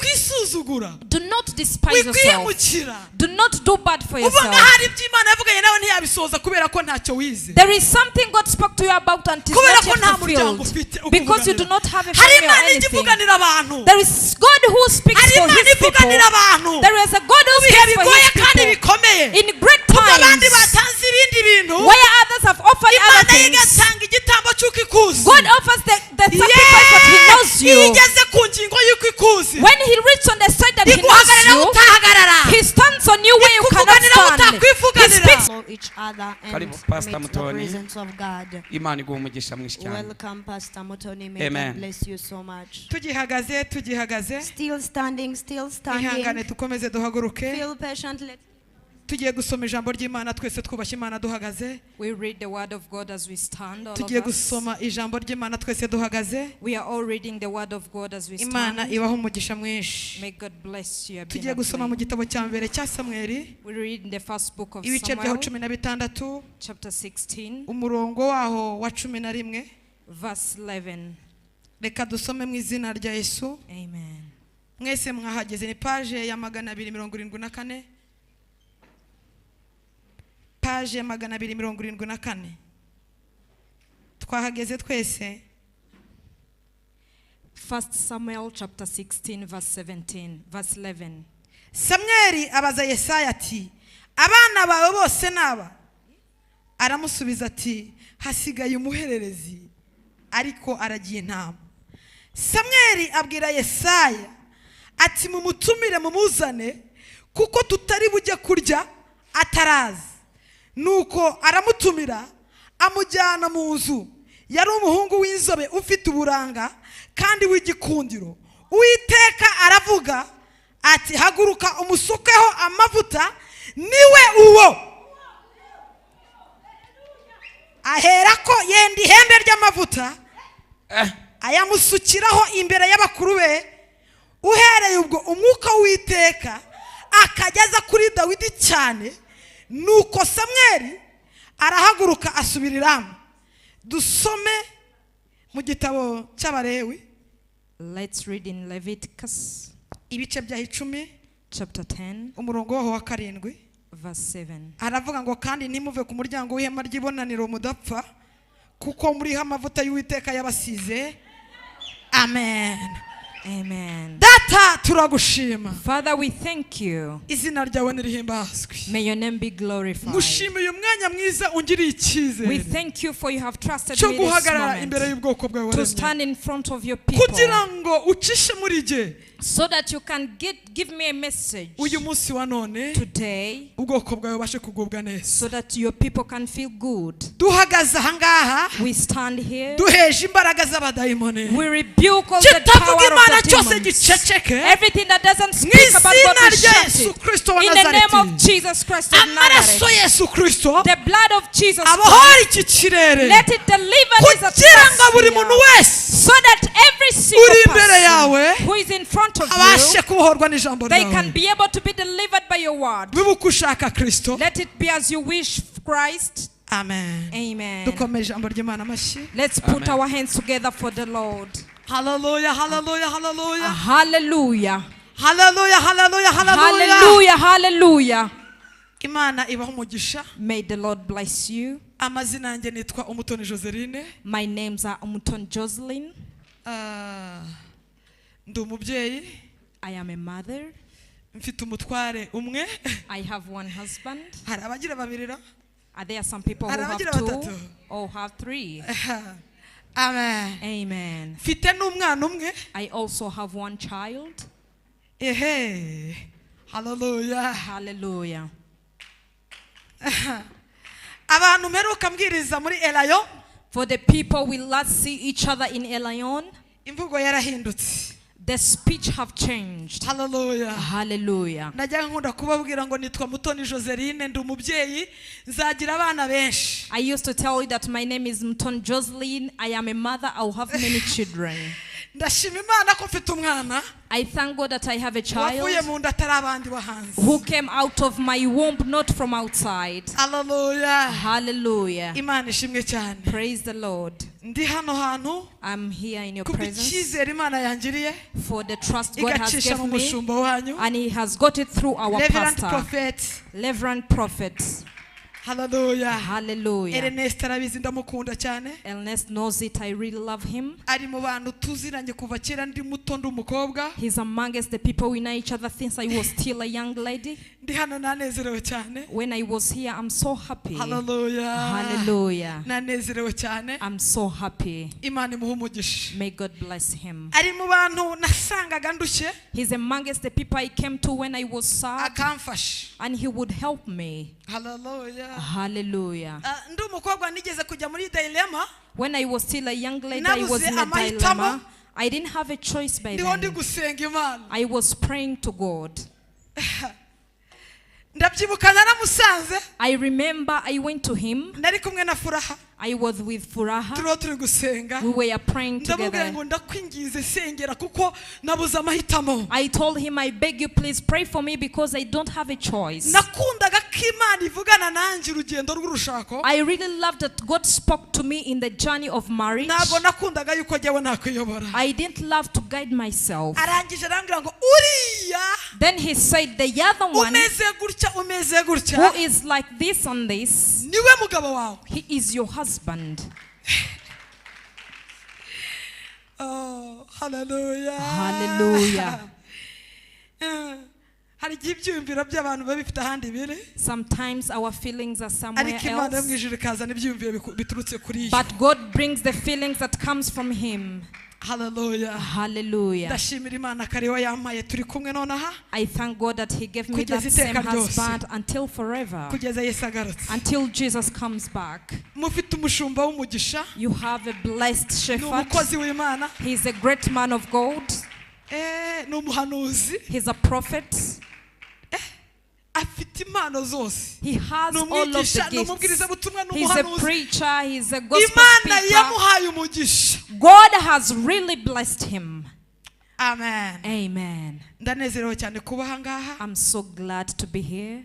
Wikwisuzugura. Do not despise yourself. Wikwiyemukira. Do not do bad for Uvuga yourself. hari ibyo Imana yavuganye nawe ntiyabisohoza kubera ko ntacyo wize. There is something God spoke to you about and it is Kubera not ko yet nta muryango fulfilled. ufite Because you do ukuvuganira. not have a Hari family or Imana ijya anything. ivuganira abantu. There is God who speaks Hari for Imana his people. ivuganira abantu There is a God who mu bihe speaks for bigoye his kandi people. bikomeye. In great Ubwo abandi times, batanze ibindi bintu, where others have offered Imana other yo things, igatanga igitambo cy'uko ikuzi. God offers the sacrifice that he knows Iyo you. igeze ku ngingo y'uko ikuzi, When he reaches on the side that he knows iguhagarara you, utahagarara, he stands on you where you cannot ikuvuganira stand. He utakwivuganira. speaks. Follow each other and Karibu, Pastor meet the Mutoni. Presence of God. Imana iguha umugisha mwinshi cyane. Welcome, Pastor Mutoni. May Amen. God bless you so much. Tugihagaze, tugihagaze. Still standing, still Ihangane, standing. dukomeze duhaguruke. Feel patient. Let Tugiye gusoma ijambo ry'Imana twese twubashye Imana duhagaze. We read the word of God as we stand. All of Tugiye us. Gusoma ijambo ry'Imana twese duhagaze. We are all reading the word of God as we Imana stand. ibaho umugisha mwinshi. May God bless you Tugiye gusoma mu abundantly. gitabo cya mbere cya Samweli, We read in the first book of ibice byaho Samuel, 16, chapter 16, umurongo waho wa 11. Verse 11. Reka dusome mu izina rya Yesu. Amen. Mwese mwahageze? Ni page ya 274, page ya 274. Twahageze twese? First Samuel chapter 16, verse 17, verse 11. Samweli abaza Yesaya ati: "Abana bawe bose naba?" Aramusubiza ati: "Hasigaye umuhererezi, ariko aragiye intama." Samweli abwira Yesaya ati: "Mumutumire mumuzane, kuko tutari bujye kurya ataraza." Nuko aramutumira, amujyana mu nzu. Yari umuhungu w'inzobe ufite uburanga kandi w'igikundiro. Uwiteka aravuga ati: "Haguruka umusukeho amavuta, niwe uwo." Aherako yenda ihembe ry'amavuta, Eh, ayamusukiraho imbere y'abakuru be. Uhereye ubwo umwuka w'Uwiteka akajya aza kuri Dawidi cyane. Nuko Samweli arahaguruka asubira i Rama. Dusome mu gitabo cy'Abalewi, Let's read in Leviticus ibice bya 10, chapter 10, umurongo waho wa 7. Verse 7. Aravuga ngo: "Kandi ntimuve ku muryango w'ihema ry'ibonaniro mudapfa, kuko muriho amavuta y'Uwiteka yabasize." Amen. Amen. Data, turagushima. Father, we thank you. Izina ryawe nirihimbazwe. May your name be glorified. Ngushimiye umwanya mwiza ungiriye We icyizere thank you for you have trusted cyo me this guhagarara imbere moment y'ubwoko bwawe to waremye, stand in front of your people kugira ngo ucishe muri jye so that you can give me a message uyu munsi wa none, today ubwoko bwawe bubashe kugubwa neza. So that your people can feel good. Duhagaze ahangaha, We stand here. duheje imbaraga z'abadayimoni. We rebuke all the Kitavuga power Imana of the cyose demons. giceceke. Everything that doesn't Mu speak about God, izina we rya shut Yesu it. Kristo wa In the name of Nazareti. Jesus Christ of Amaraso Nazareth. Yesu Kristo The blood of Jesus Christ. abohora iki kirere, Let it deliver this kugira ngo buri muntu atmosphere wese so that every single uri imbere yawe person who is in front of abashe you, kubohorwa n'ijambo they can ryawe. be able to be delivered by your word. Bibe uko ushaka, Kristo. Let it be as you wish, Christ. Amen. Amen. Dukomeye ijambo ry'Imana amashyi. Let's put Amen. Our hands together for the Lord. Haleluya, haleluya, haleluya. Hallelujah. Haleluya, haleluya, haleluya. Hallelujah. Hallelujah. Imana ibaho umugisha. May the Lord bless you. Amazina yanjye nitwa Umutoni Joseline. My names are Umuton Jocelyn. Ah, ndi umubyeyi. I am a mother. Mfite umutware umwe. I have one husband. Hari abagira babiri ra? Are there some people who have Arabagira two batatu. Or have three? Amen. Amen. Mfite n'umwana umwe. I also have one child. Ehe, haleluya. Hallelujah. Abantu mperuka mbwiriza muri Elayo, For the people we last see each other in Elion, imvugo yarahindutse. The speech have changed. Haleluya. Hallelujah. Najyaga nkunda kubabwira ngo nitwa Mutoni Joseline, ndi umubyeyi, nzagira abana benshi. I used to tell you that my name is Mton Jocelyn. I am a mother. I will have many children. Ndashima Imana ko mfite umwana I thank God that I have a child wavuye mu nda atari abandi bo hanze. who came out of my womb, not from outside. Haleluya. Hallelujah. Imana ishimwe cyane. Praise the Lord. Ndi hano hantu I'm here in your presence kubw'icyizere Imana yangiriye for the trust God has igacisha mu given me, mushumba wanyu and He has got it through our Reverend pastor, Prophet. Reverend Prophet. Haleluya. Hallelujah. Ernest arabizi ndamukunda cyane. Ernest knows it. I really love him. Ari mu bantu tuziranye kuva kera ndi muto ndi umukobwa. He's amongst the people we know each other since I was still a young lady. Ndi hano nanezerewe cyane. When I was here, I'm so happy. Haleluya. Hallelujah. Nanezerewe cyane. I'm so happy. Imana imuhe umugisha. May God bless him. Ari mu bantu nasangaga ndushye He's amongst the people I came to when I was sad, akamfasha. and he would help me. Haleluya. Hallelujah. Ndi umukobwa nigeze kujya muri dilemma. When I was still a young lady, I was Nabuze in a amahitamo. dilemma. I didn't have a choice by Ndiho ndi then. gusenga Imana. I was praying to God. Ndabyibuka naramusanze. I remember I went to him. Nari kumwe na Furaha. I was with Furaha. Turiho turi gusenga. We were praying Ndamubwira together. ngo ndakwinginze sengera kuko nabuze amahitamo. I told him, I beg you, please pray for me because I don't have a choice. Nakundaga ko Imana ivugana nanjye urugendo rw'urushako. I really loved that God spoke to me in the journey of marriage. Ntabwo nakundaga yuko jyewe nakwiyobora. I didn't love to guide myself. Arangije arambwira ngo uriya Then he said, the other one umeze gutya umeze gutya who is like this and this, niwe mugabo wawe. he is your husband. Oh, hallelujah. Hallelujah. Hari igihe ibyiyumviro by'abantu biba bifite ahandi biri. Sometimes our feelings are somewhere Ariko Imana yo mu else. ijuru ikazana ibyiyumviro biturutse kuri yo. But God brings the feelings that comes from him. Hallelujah. Hallelujah. Ndashimira Imana ko ariwe yampaye turi kumwe nonaha. I thank God that he gave me that Kugeza same iteka ryose. husband until forever. Kugeza Yesu agarutse. Until Jesus comes back. Mufite umushumba w'umugisha. You have a blessed Ni shepherd. umukozi w'Imana. He's a great man of God. Ni umuhanuzi. He's a prophet. Afite impano zose. He has Ni all of the umwigisha, ni gifts. umubwirizabutumwa, ni He's a umuhanuzi. preacher. He's a gospel Imana speaker. yamuhaye umugisha. God has really blessed him. Amen. Amen. Ndanezerewe cyane kuba aha ngaha. I'm so glad to be here.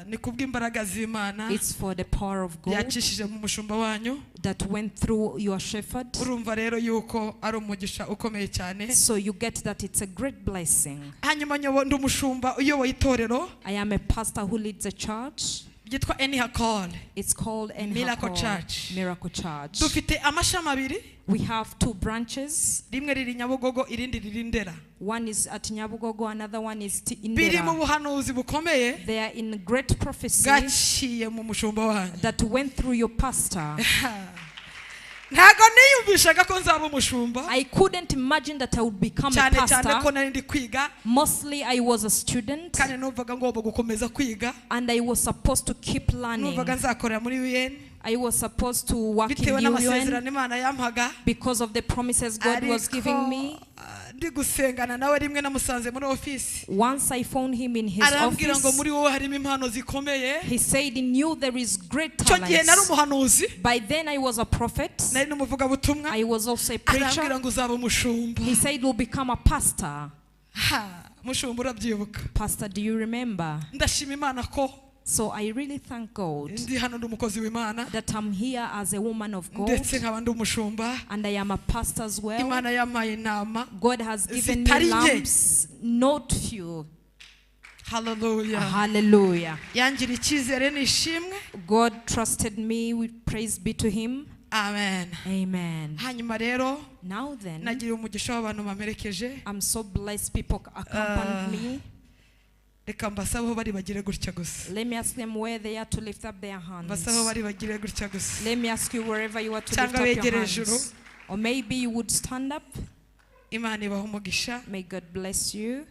Ni kubw'imbaraga z'Imana It's for the power of God yacishije mu mushumba wanyu. that went through your shepherd. Urumva rero yuko ari umugisha ukomeye cyane. So you get that it's a great blessing. Hanyuma ndi umushumba uyoboye itorero I am a pastor who leads a church. ryitwa Enihakore. It's called Miracle Enihakore Church. Miracle Church. Dufite amashami abiri. We have two branches. Rimwe riri Nyabugogo irindi riri Ndera. One is at Nyabugogo, another one is in Biri mu Ndera. buhanuzi bukomeye They are in great prophecy bwaciye mu mushumba wanyu. that went through your pastor. Ntago niyumvishaga ko nzaba umushumba. I couldn't imagine that I would become a Cyane cyane ko pastor. nari ndi kwiga. Mostly I was a student Kandi numvaga ngomba gukomeza kwiga. and I was supposed to keep learning. Numvaga nzakorera muri UN. I was supposed to work in Bitewe UN n'amasezerano Imana yampaga. because of the promises God was giving me. Ndi gusengana nawe rimwe namusanze muri office. Once I found him in his Arambwira ngo office, muri wowe harimo impano zikomeye. he said in you there is great Icyo gihe nari talents. umuhanuzi. By then I was a prophet. Nari n'umuvugabutumwa. I was also a preacher. Arambwira ngo uzaba umushumba. He said you'll become a pastor. Ha, mushumba urabyibuka. Pastor, do you remember? Ndashima Imana ko So I really thank God ndi hano ndi umukozi w'Imana. that I'm here as a woman of God Ndetse nkaba ndi umushumba. and I am a pastor as well. Imana yampaye intama. God has given me Zitari nke. lambs, not few. Hallelujah. Hallelujah. Yangira icyizere nishimwe. God trusted me. We praise be to him. Amen. Amen. Hanyuma rero Now then, nagiriye umugisha w'abantu bamerekeje. I'm so blessed people accompanied me. Reka mbasabe bari bagire gutya gusa. Let me ask them where they are to lift up their hands. Mbasabe bari bagire gutya gusa. Let me ask you wherever you are to lift Cyangwa up your begere hands. ejuru. Or maybe you would stand up. Imana ibahe umugisha. May God bless you.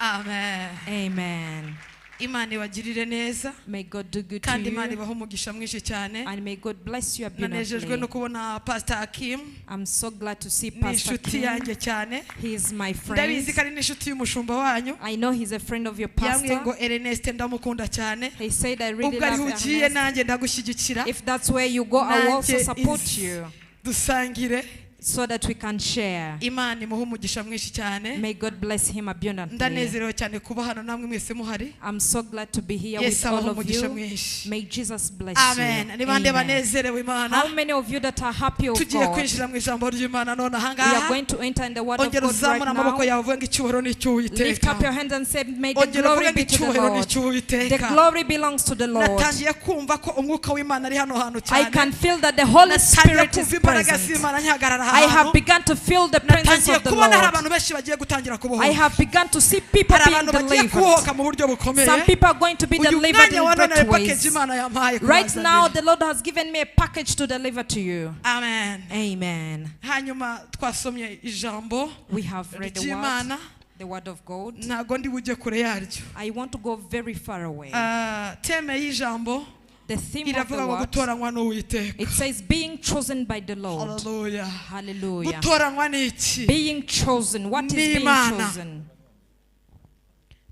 Amen. Amen. Imana ibagirire neza. May God do good to Kandi Imana you. ibahe umugisha mwinshi cyane. And may God bless you Nanejejwe no abundantly. kubona Pastor Akim. I'm so glad to see Ni Pastor inshuti Kim. yanjye cyane. He is my Ndabizi friend. ko ari n'inshuti y'umushumba wanyu. I know he's a friend of your Yambwiye ngo pastor. Ernest ndamukunda cyane. He said, I really Ubwo ariho love ugiye Ernest. nanjye ndagushyigikira. If that's where you go, I will also Nanjye support you. Dusangire. So that we can share. Imana imuhe umugisha mwinshi cyane. May God bless him abundantly. Ndanezerewe cyane kuba hano namwe mwese muhari. I'm so glad to be here Yesu with all abahe of umugisha you. mwinshi. May Jesus bless Amen. you. Ni bande Amen. banezerewe Imana? How many of you that are happy of Tugiye God? kwinjira mu ijambo ry'Imana none We are ahangaha. going to enter in the word of Ongera God right uzamure amaboko now. yawe uvuge ngo icyubahiro ni Lift up icy'Uwiteka. your hands and say, may the Ongera glory uvuge ngo be to the icyubahiro ni Lord. The icy'Uwiteka. glory belongs to the Lord. Natangiye kumva ko umwuka w'Imana ari hano hantu I cyane. can feel that the Holy Natangiye Spirit kumva is imbaraga present. z'Imana nkihagarara I aha have hantu. begun to feel the presence Natangiye of the kubona hari Lord. abantu benshi bagiye gutangira I kubohoka. have begun to see people Hari being abantu bagiye delivered. kubohoka mu buryo bukomeye. Some people are going to be Uyu delivered mwanya in wa none great hari package ways. Imana yampaye Right kubazanira. now, the Lord has given me a package to deliver to you. Amen. Amen. Hanyuma twasomye ijambo We have read ry'Imana. the word of God. Ntago ndi bujye kure yaryo. I want to go very far away. Ah, teme y'ijambo The theme of the iravuga ngo word, gutoranywa n'Uwiteka. it says being chosen by the Lord. Hallelujah. Hallelujah. Gutoranywa ni iki? Being chosen. What is being N'Imana. chosen?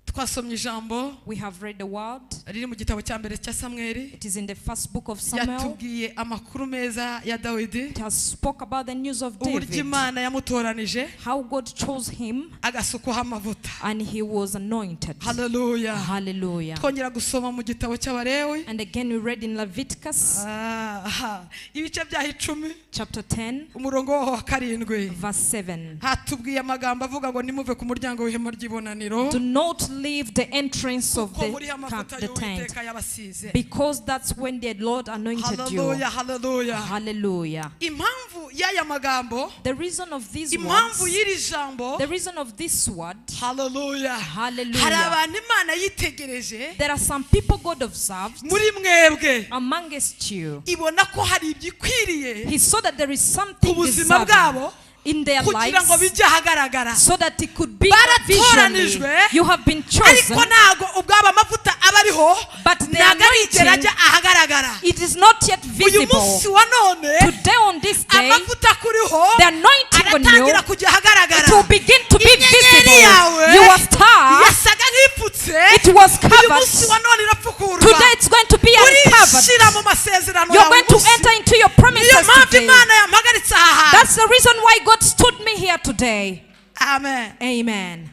Twasomye ijambo We have read the word. riri mu gitabo cya mbere cya Samweli. It is in the first book of Samuel. Yatubwiye amakuru meza ya Dawidi, It has spoke about the news of uburyo David, Imana yamutoranije how God chose him agasukwaho amavuta. and he was anointed. Hallelujah. Hallelujah. Twongera gusoma mu gitabo cy'Abalewi, And again we read in Leviticus Ah, ibice byaho 10, chapter 10, umurongo waho wa 7, verse 7. hatubwiye amagambo avuga ngo nimuve ku muryango w'ihema ry'ibonaniro, Do not leave the entrance of kuko the, muriho camp, amavuta the tent, y'Uwiteka yabasize. because that's when the Lord anointed you. Hallelujah, hallelujah. Hallelujah. Impamvu y'aya magambo, The reason of these impamvu words, y'iri jambo, the reason of this word, hallelujah. Hallelujah. Hari abantu Imana yitegereje there are some people God observed muri mwebwe, amongst you. ibona ko hari ibikwiriye He saw that there is something ku buzima deserving bwabo in their kugira ngo lives bijye ahagaragara. so that it could be visually. Baratoranijwe, You have been ariko chosen, ntago ubwabo amavuta aba ariho, but the ntago arigera anointing, ajya ahagaragara. it is not yet Uyu visible. munsi wa none Today on this day, amavuta akuriho the anointing on you, aratangira kujya ahagaragara. it will begin to be Inyenyeri visible. yawe Your star, yasaga nk'ipfutse, it was uyu covered. munsi wa none irapfukurwa. Today it's going to be uncovered. Urinjira mu masezerano You're yawe going to munsi. enter into your Niyo promises mpamvu today. Imana yampagaritse aha hantu. That's the reason why God stood me here today. Amen. Amen.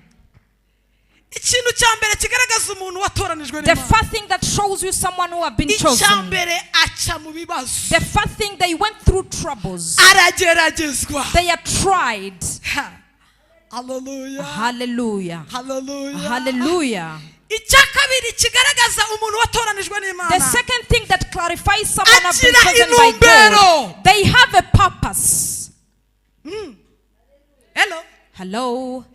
Ikintu cya mbere kigaragaza umuntu watoranijwe The n'Imana, first thing that shows you someone who have been icya chosen, mbere aca mu bibazo, the first thing they went through troubles. arageragezwa. They are tried. Ha. Hallelujah. Hallelujah. Hallelujah. Hallelujah. Icya kabiri kigaragaza umuntu watoranijwe The n'Imana, second thing that clarifies someone have been Agira chosen by intumbero. God, they have a purpose. Hello. Hello.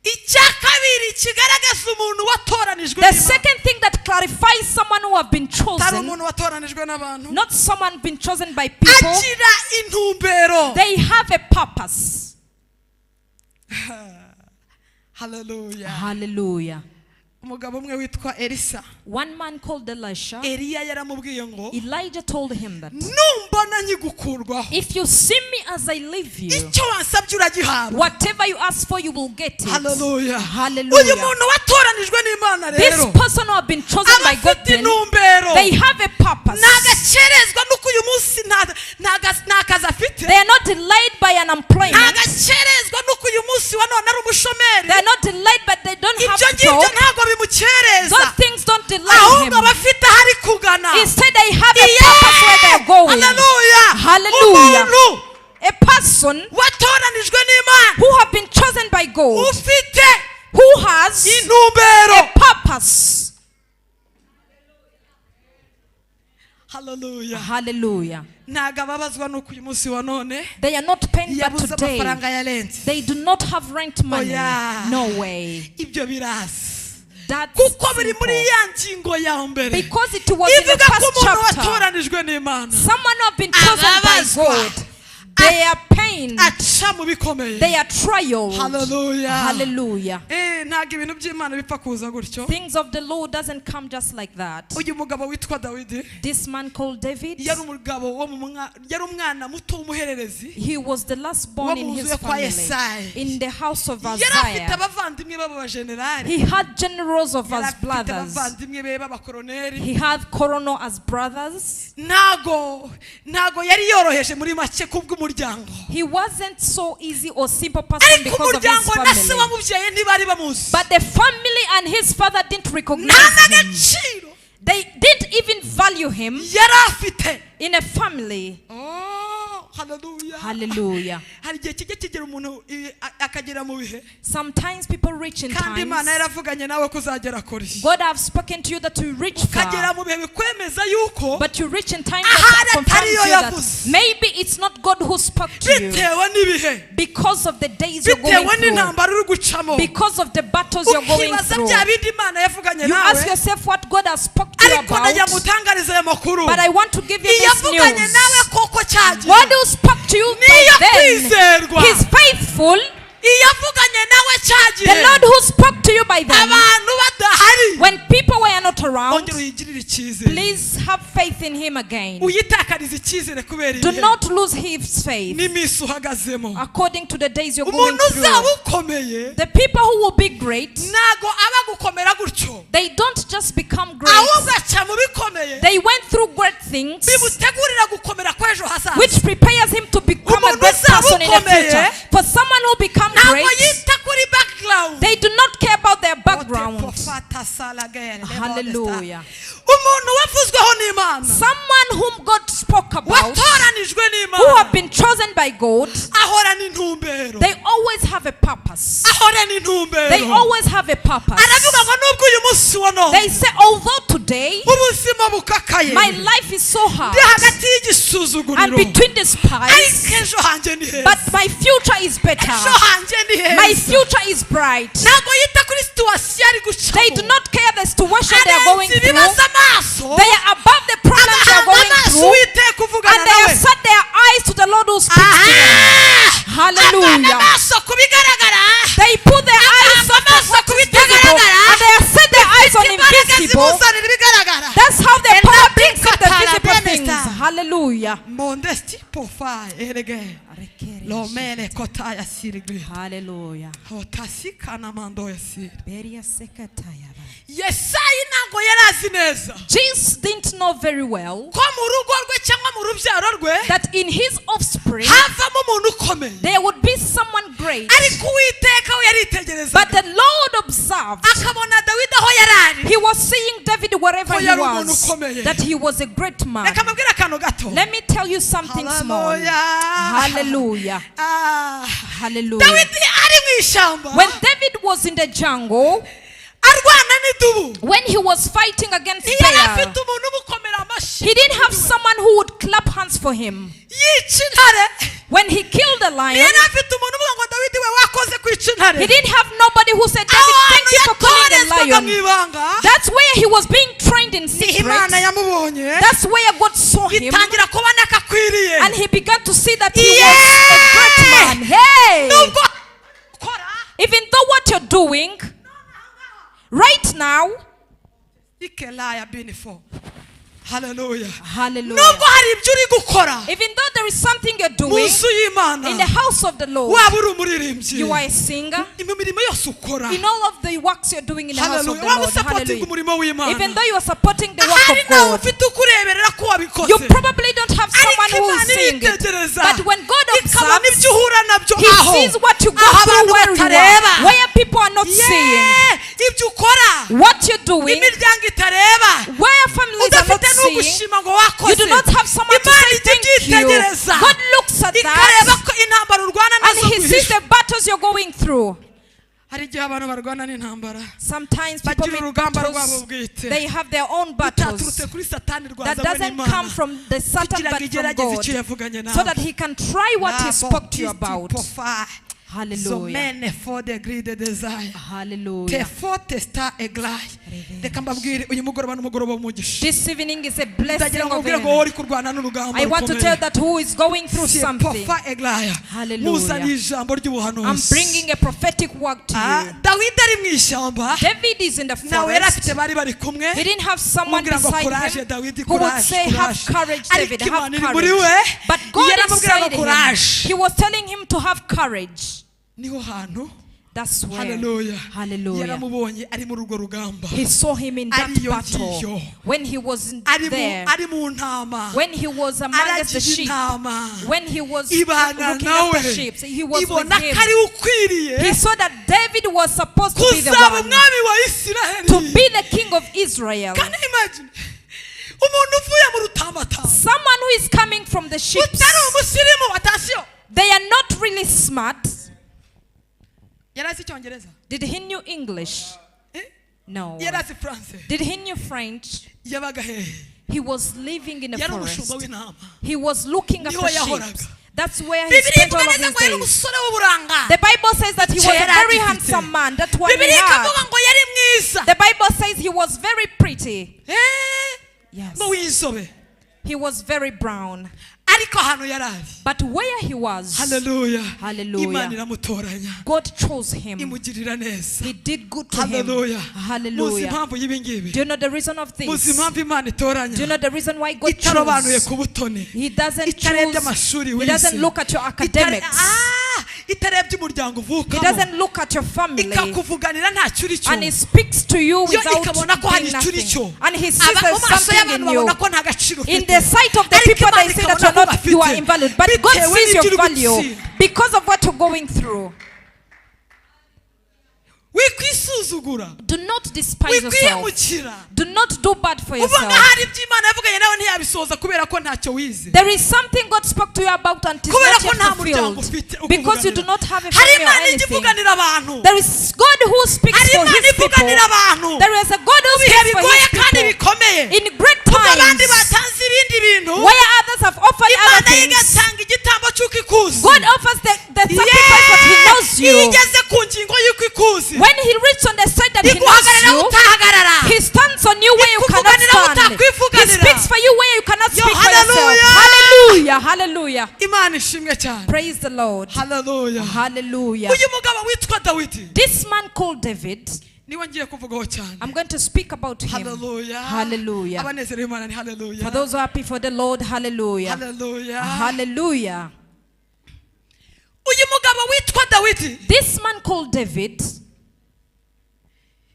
Icya kabiri kigaragaza umuntu watoranijwe The n'Imana, second thing that clarifies someone who have been atari chosen, umuntu watoranijwe n'abantu, not someone been chosen by people, agira intumbero. they have a purpose. Hallelujah. Hallelujah. Umugabo umwe witwa Elisa, One man called Elisha, Eliya yaramubwiye ngo Elijah told him that numbona nkigukurwaho, if you see me as I leave you, icyo wansabye uragihabwa. whatever you ask for, you will get it. Hallelujah. Uyu Hallelujah. muntu watoranijwe n'Imana This rero person who have been chosen aba by God, afite then, intumbero. they have a purpose. Ntagakerezwa nuko uyu munsi nta kazi afite. They are not delayed by unemployment. Ntagakerezwa nuko uyu munsi wa none ari umushomeri. They are not delayed, but they don't have Ibyo ngibyo job. ntabwo bimukereza, Those things don't delay ahubwo him. aba afite aho ari kugana. Instead, they have a Yeah! purpose where they are going. Hallelujah. Hallelujah. Umuntu A person watoranijwe n'Imana who have been chosen by God, ufite who has intumbero. a purpose. Hallelujah. Hallelujah. Ntabwo ababazwa nuko uyu munsi wa none They are not pained, but yabuze today amafaranga ya rent. they do not have rent money. yeah. No way. Ibyo biraza That's kuko biri muri simple. ya ngingo ya mbere Because it was in the ivuga ko first umuntu chapter. watoranijwe n'Imana Someone who have been chosen by Ababazwa. God, they are pained, aca mu bikomeye. they are trialed. Hallelujah. Hallelujah. Ntabwo ibintu by'Imana bipfa kuza gutyo. Things of the Lord doesn't come just like that. Uyu mugabo witwa Dawidi This man called David, yari umugabo wo mu yari umwana muto w'umuhererezi he was the last born in wo mu nzu his yo kwa family, Yesayi. in the house of Yari afite Isaiah. abavandimwe b'abajenerali, He had generals of yari his afite brothers. abavandimwe be b'abakoroneri. He had colonel as brothers. Ntago yari yoroheje muri make kubw'umuryango bw'umuryango. He wasn't so easy or simple person Ariko because of his umuryango na se family. wamubyaye ntibari bamuzi. But the family and his father didn't Nta recognize him. n'agaciro They didn't even value him yari afite. In a family. Oh, hallelujah. Hallelujah. Hari igihe kijya kigera umuntu akagera mu bihe Sometimes people reach in kandi Imana times. yaravuganye nawe ko uzagera kure. God have spoken to you that you reach Ukagera far. mu bihe bikwemeza yuko But you reach in time ahari that confirms atariyo you that yavuze. maybe it's not God who spoke to you Bitewe n'ibihe, because of the days you're going bitewe through, n'intambara uri gucamo, because of the battles you're going ukibaza through. bya bindi Imana yavuganye You ask nawe. yourself what God has spoke to you Ariko ndagira about. ngo utangarize aya makuru. But I want to give you this Iyavuganye news. nawe koko cyagiye, God who spoke to you niyo by then, kwizerwa. He's faithful. Iyavuganye nawe cyagiye The Lord who spoke to you by then, abantu badahari, when people were not around, ongera uyigirire icyizere. Please have faith in Him again. Uyitakarize icyizere kubera Do ibihe not lose His faith n'iminsi uhagazemo. According to the days you're going Umuntu uzaba through. ukomeye The people who will be great, ntago aba gukomera gutyo, they don't just become great. Ahubwo aca mu bikomeye They went through great things, bimutegurira gukomera kw'ejo hazaza. Which prepares him to become a Umuntu great uzaba person in the ukomeye, future. For someone who become ntabwo great, yita kuri background. They do not care about their background. Hallelujah. Umuntu wavuzweho n'Imana, Someone whom God spoke about, watoranijwe who n'Imana, have been chosen by God, ahorana intumbero. They always have a purpose. Ahorana They intumbero. Always have a purpose. Aravuga ngo nubwo uyu munsi wa none They say, although today ubuzima bukakaye, my life is so hard ndi hagati and y'igisuzuguriro, between the spies, ariko ejo hanjye ni heza. But my future is better. Ejo hanjye ni My heza. Future is bright. Ntabwo yita kuri situation ari They do gucamo. Not care the situation they are going Arenze through. ibibazo amaso. They are above the problems they are Agahanga going amaso through. Uwiteka uvugana And they nawe. have set their eyes to the Lord who speaks to them. Aha! Hallelujah. Avana amaso ku bigaragara. They put their eyes Agahanga on amaso what ku is visible bitagaragara. and they have set their eyes on Imbaraga invisible. zimuzanira ibigaragara. That's how the power brings in the visible Katara things. benesta. Hallelujah. Mondesti pofa erege. Lomele kotaya sirigri. Hallelujah. Otasikana mando yasiri. Yesayi ntabwo yari azi neza Jesus didn't know very well ko mu rugo rwe cyangwa mu rubyaro rwe that in his offspring havamo umuntu ukomeye. There would be someone great. Ariko Uwiteka we yaritegerezaga, But the Lord observed. Akabona Dawidi aho yari ari. He was seeing David wherever Ko he yari umuntu was, ukomeye. That he was a great man. Reka mbabwire akantu gato. Let me tell you something small. Hallelujah. Hallelujah. Ah. Hallelujah. Dawidi ari mu ishyamba When David was in the jungle, arwana n'idubu, when he was fighting against ntiyari bear, afite umuntu umukomera amashyi. He didn't have someone who would clap hands for him. Yica intare, When he killed a lion, ntiyari afite umuntu uvuga ngo Dawidi we wakoze kwica intare. He didn't have nobody who said, Aho "David, hantu thank you for killing the yatorezwaga mu lion." ibanga, That's where he was being trained in niho Imana secret. yamubonye, That's where God saw him. itangira kubona ko akwiriye. And he began to see that he Yeah! Was a great man. Hey! Nubwo ukora Even though what you're doing right now, ikelaya binifo haleluya, hallelujah. Nubwo hari ibyo uri gukora Even though there is something you're mu doing nzu y'Imana, in the house of the Lord, waba uri umuririmbyi, you are a singer. Mu mirimo yose ukora, In all of the works you're doing in the house of haleluya, the waba Lord, usupportinga hallelujah. umurimo w'Imana, Even though you are supporting the work ahari of nawe God, ufite ukureberera ko wabikoze, you probably don't have someone ariko who is Imana seeing it. iritegereza, But when God ikabona observes, ibyo uhura nabyo He aho sees what you go aho through abantu where you are, batareba, where people are not seeing. Yeah, ibyo ukora What you're doing, imiryango itareba, where families are not udafite seeing, n'ugushima ngo wakoze, you do not have someone to Imana say ijya thank you. ibyitegereza, God looks at ikareba that ko intambara urwana and nazo He sees rwihishwa. the battles you're going through. Hari igihe abantu barwana n'intambara, Sometimes people bagira make urugamba rwabo battles. bwite They have their own battles rutaturutse kuri Satani, that rwazanywe doesn't n'Imana come from the Satan kugira ngo but from igerageze God, icyo yavuganye so nawe. that he can try what he spoke to you about. Hallelujah. Zomene for the greed desire. Hallelujah. Tefote star eglai. Reka mbabwire uyu mugoroba n'umugoroba w'umugisha. This evening is a blessing Ndagira ngo of mbwire ngo wowe heaven. uri kurwana n'urugamba I want to rukomeye. tell that who is going through something. Pofa eglaya. Hallelujah. Muzaniye ijambo I'm ry'ubuhanuzi. bringing a prophetic word to Ah, you. Dawidi ari mu ishyamba, David is in the nawe yari forest. afite bari bari kumwe He didn't have someone umubwira ngo beside courage him Dawidi, who would courage, say, "Have courage." courage, Ariko David, have Imana iri muri courage." we, But God yaramubwira ngo inside him, courage. He was telling him to have courage. Niho hantu That's where. Haleluya. Hallelujah. Yaramubonye ari muri urwo rugamba, He saw him in that Ariyo battle ngiyo. when he was ari mu there, ari mu ntama, when he was amongst the aragiye sheep, intama, when he was ibana looking nawe, after sheep, he was ibona with ko him. ari ukwiriye He saw that David was supposed to be the kuzaba one umwami wa Isiraheli. to be the king of Israel. Can you imagine umuntu uvuye mu rutambatamba, Someone who is coming from the sheep, utari umusirimu, atasiyo, they are not really smart. Yari azi icyongereza? Did he knew English? Eh? No. Yari azi France? Did he knew French? Yabaga hehe? He was living in a Yari umushumba forest. w'intama. He was looking Niho after sheep. yahoraga. That's where he Bibiliya spent ivuga all of neza his ngo yari days. umusore w'uburanga. The Bible says that he was a Kera very agifite. handsome man. That one he Bibiliya had. ikavuga ngo yari mwiza. The Bible says he was very pretty. Eh, Yes. ngo w'inzobe. He was very brown. Ariko ahantu yari ari, But where he was, haleluya, Hallelujah. Imana iramutoranya, God chose him. imugirira neza. He did good to him. Haleluya. Muzi Hallelujah. impamvu y'ibi ngibi? Do you know the reason of Muzi this? impamvu Imana Do you itoranya know the reason why God itarobanuye chose? ku butoni, He doesn't itarebye choose. amashuri He wize, doesn't look at your academics. Itarebye umuryango He uvukamo, doesn't look at your family. ikakuvuganira ntacyo uri cyo, And he speaks to you yo without ikabona ko hari doing icyo uri cyo. nothing. And he sees Aba- mu there's maso something y'abantu in you. babona ko nta gaciro In ufite, the sight of the ariko people, Imana they say that ikabona you're ko not, you are bafite. invalid. But God Bitewe sees n'ibyo your uri value gutsinda. because of what you're going through. Wikwisuzugura. Do not despise yourself. Wikwiyemukira. Do not do bad for Uvuga yourself. hari ibyo Imana yavuganye nawe ntiyabisohoza kubera ko ntacyo wize, There is something God spoke to you about and it is kubera not ko yet nta muryango fulfilled. ufite Because you do ukuvuganira. not have a Hari family or Imana ijya anything. ivuganira abantu. There is God who speaks Hari for Imana his people. ivuganira abantu There is a God who mu bihe speaks for bigoye his kandi people. bikomeye, In great ubwo abandi times, batanze ibindi bintu, where others have offered Imana other yo things, igatanga igitambo cy'uko ikuzi. God offers the sacrifice that he knows Iyo you. igeze ku ngingo y'uko ikuzi, When he reaches on the side that he knows iguhagarara you, utahagarara. he stands on you where you cannot Ikuvuganira stand. He utakwivuganira. speaks for you where you cannot Yo, speak for yourself. hallelujah. Hallelujah. Hallelujah. Imana ishimwe cyane. Praise the Lord. Haleluya. Hallelujah. Uyu mugabo witwa Dawidi This man called David, niwe ngiye kuvugaho cyane. I'm going to speak about him. Haleluya. Hallelujah. Abanezerewe Imana ni haleluya. For those who are happy for the Lord, hallelujah. Haleluya. Hallelujah. Uyu mugabo witwa Dawidi This man called David,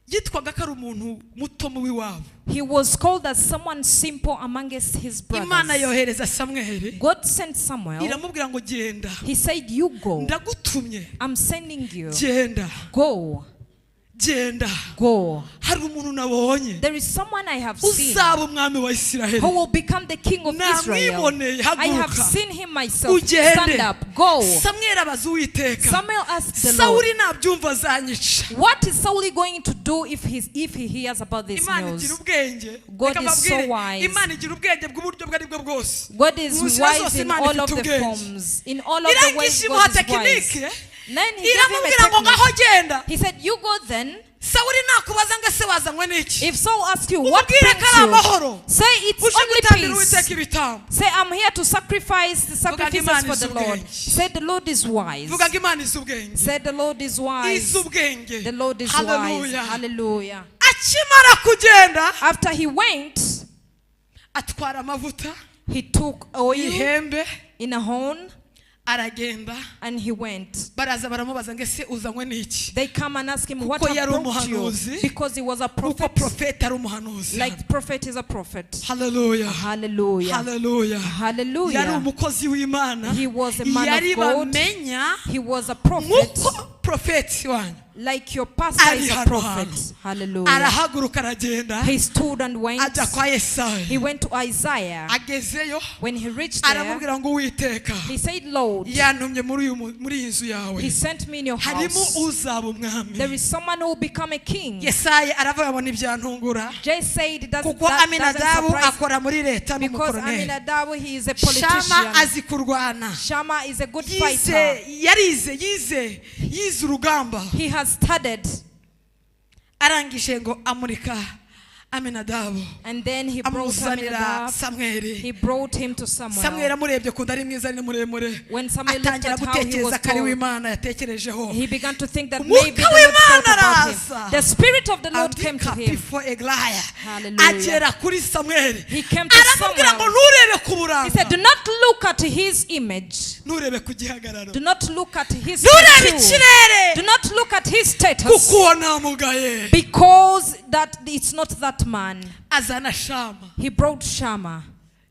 yitwaga ko ari umuntu muto mu w'iwabo. he was called as someone simple amongst his Imana brothers. yohereza Samweli, God sent Samuel. iramubwira ngo genda, He said, "You go. ndagutumye, I'm sending you. genda, Go. genda, Go. hari umuntu nabonye There is someone I have seen uzaba umwami wa Isiraheli. who will become the king of Israel. Namwiboneye, I have haguruka, seen him myself. ugende." Stand up. Go." Samweli abaza Uwiteka, Samuel asked the Lord, Sawuli nabyumva azanyica. "What is Saul going to do if he hears about this Imana igira news?" ubwenge. God Reka is so mbabwire, wise. Imana igira ubwenge bw'uburyo ubwo ari bwo bwose. God is Mu nzira wise zose in Imana all ifite of the ubwenge. forms, in all of the ways. Irangije imuha God is wise. tekinike, Then he gave him a iramubwira ngo ngaho technique. genda. He said, "You go then. Sawuli nakubaza ngo ese wazanywe n'iki, If Saul asks you what umubwire ko brings ari you, amahoro, say it's uje only gutambira peace. Uwiteka ibitambo." Say, I'm here to sacrifice the sacrifices Imana for the Lord." izi ubwenge. Say, the Lord is wise. Vuga ngo Imana izi ubwenge. Say, the Lord is wise. Izi ubwenge. The Lord is wise. Haleluya. Hallelujah. Akimara kugenda, After he went, atwara amavuta, he took oil ihembe, in a horn aragenda. and he went. Baraza baramubaza ngo ese uzanywe n'iki? They come and ask him what Kuko yari have brought you, umuhanuzi. because he was a Kuko prophet. profeti ari umuhanuzi. Like prophet is a prophet. Haleluya. Hallelujah. Haleluya. Yari Hallelujah. umukozi w'Imana. He was a man of Yari God. bamenya He was a prophet. nk'uko profeti wanyu Like your pastor ari is a hano prophet. hantu. Hallelujah. Arahaguruka aragenda, He stood and went. ajya kwa He Yesayi. went to Isaiah. Agezeyo When he reached there, aramubwira ngo Uwiteka he said, "Lord, yantumye muri uyu muri iyi nzu yawe, he sent me in your harimo house. uzaba umwami." There is someone who will become a king." Yesayi aravuga ngo ntibyantungura, Jay said, it doesn't, kuko that doesn't Aminadabu surprise akora muri leta because n'umukoroneri. Aminadabu, he is a Shama politician. azi kurwana. Shama is a good Yize, fighter. yarize, yize, yize urugamba. He has studied. Arangije ngo amurika Aminadabu, And then he brought amuzanira Aminadab. Samweli. He brought him to Samweli Samuel. amurebye kunda ari mwiza ari muremure, When Samuel looked atangira at how he gutekereza was ko ari tall, w'Imana yatekerejeho. he began to think that Umwuka maybe the Lord w'Imana thought about him. araza. The Spirit of the Lord came to Andika him. pifo eglaya. Hallelujah. Agera kuri Samweli, He came to aramubwira ngo Samuel. nturebe ku He buranga, said, "Do not look at his image. nturebe ku gihagararo, Do not look at his nturebe tattoo. ikirere, Do not look at his us Kuko uwo ntamugaye. Because that it's not that man. Azana Shama. He brought Shammah.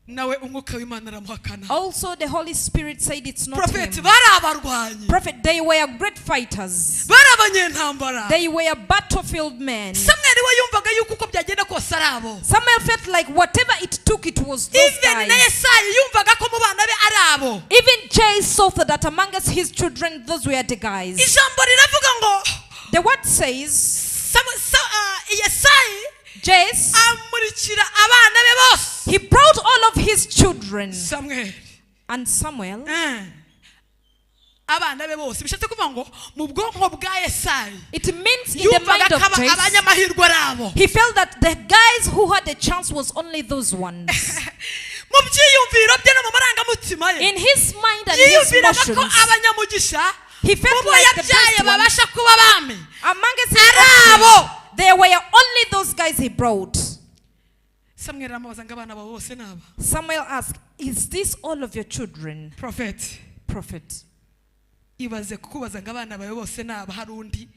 Nawe umwuka w'Imana aramuhakana. Also, the Holy Spirit said it's not Prophet, him. bari abarwanyi. Prophet, they were great fighters. Bari abanyentambara. They were battlefield men. Samweli we yumvaga yuko uko byagenda kose ari abo. Samuel felt like whatever it took, it was those Even na guys. Yesayi yumvaga ko mu bana be ari abo. Even Jay saw that among us, his children, those were the guys. Ijambo riravuga ngo The word says, Yesayi Jesse, amurikira abana be bose. he brought all of his children. Samweli. And Samuel, Abana be bose bishatse kuvuga ngo mu bwonko bwa Yesayi it means in the yumvaga mind ko of Jesse, abanyamahirwe ari abo. he felt that the guys who had the chance was only those ones. Mu byiyumviro bye no mu marangamutima ye, In his mind and his yiyumviraga ko emotions, abanyamugisha he felt mu bo like the yabyaye best ones babasha kuba abami among his ari offspring, abo. there were only those guys he brought. Samweli aramubaza ngo abana bawe bose ni aba. Samuel asked, "Is this all of your children?" Prophet, Prophet, ibaze kukubaza ngo abana bawe bose ni aba, hari undi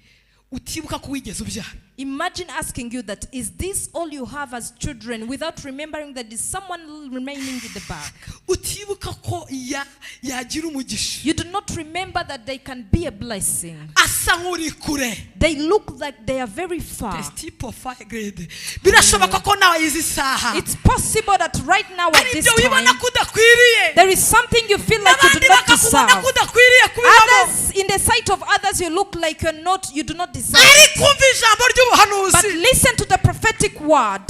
utibuka ko wigeze ubyara. Imagine asking you that, is this all you have as children, without remembering that there's someone remaining in the back? Utibuka ko yagira umugisha. You do not remember that they can be a blessing. Asa nk'uri kure. They look like they are very far. Testipo fire grade. Birashoboka ko nawe izi saha It's possible that right now at ari this ibyo wibona time, ko udakwiriye, there is something you feel like you do n'abandi not bakakubona deserve. ko udakwiriye kubibamo. Others, in the sight of others, you look like you're not, you do not deserve. Ariko umva ijambo But ry'ubuhanuzi listen to the prophetic word.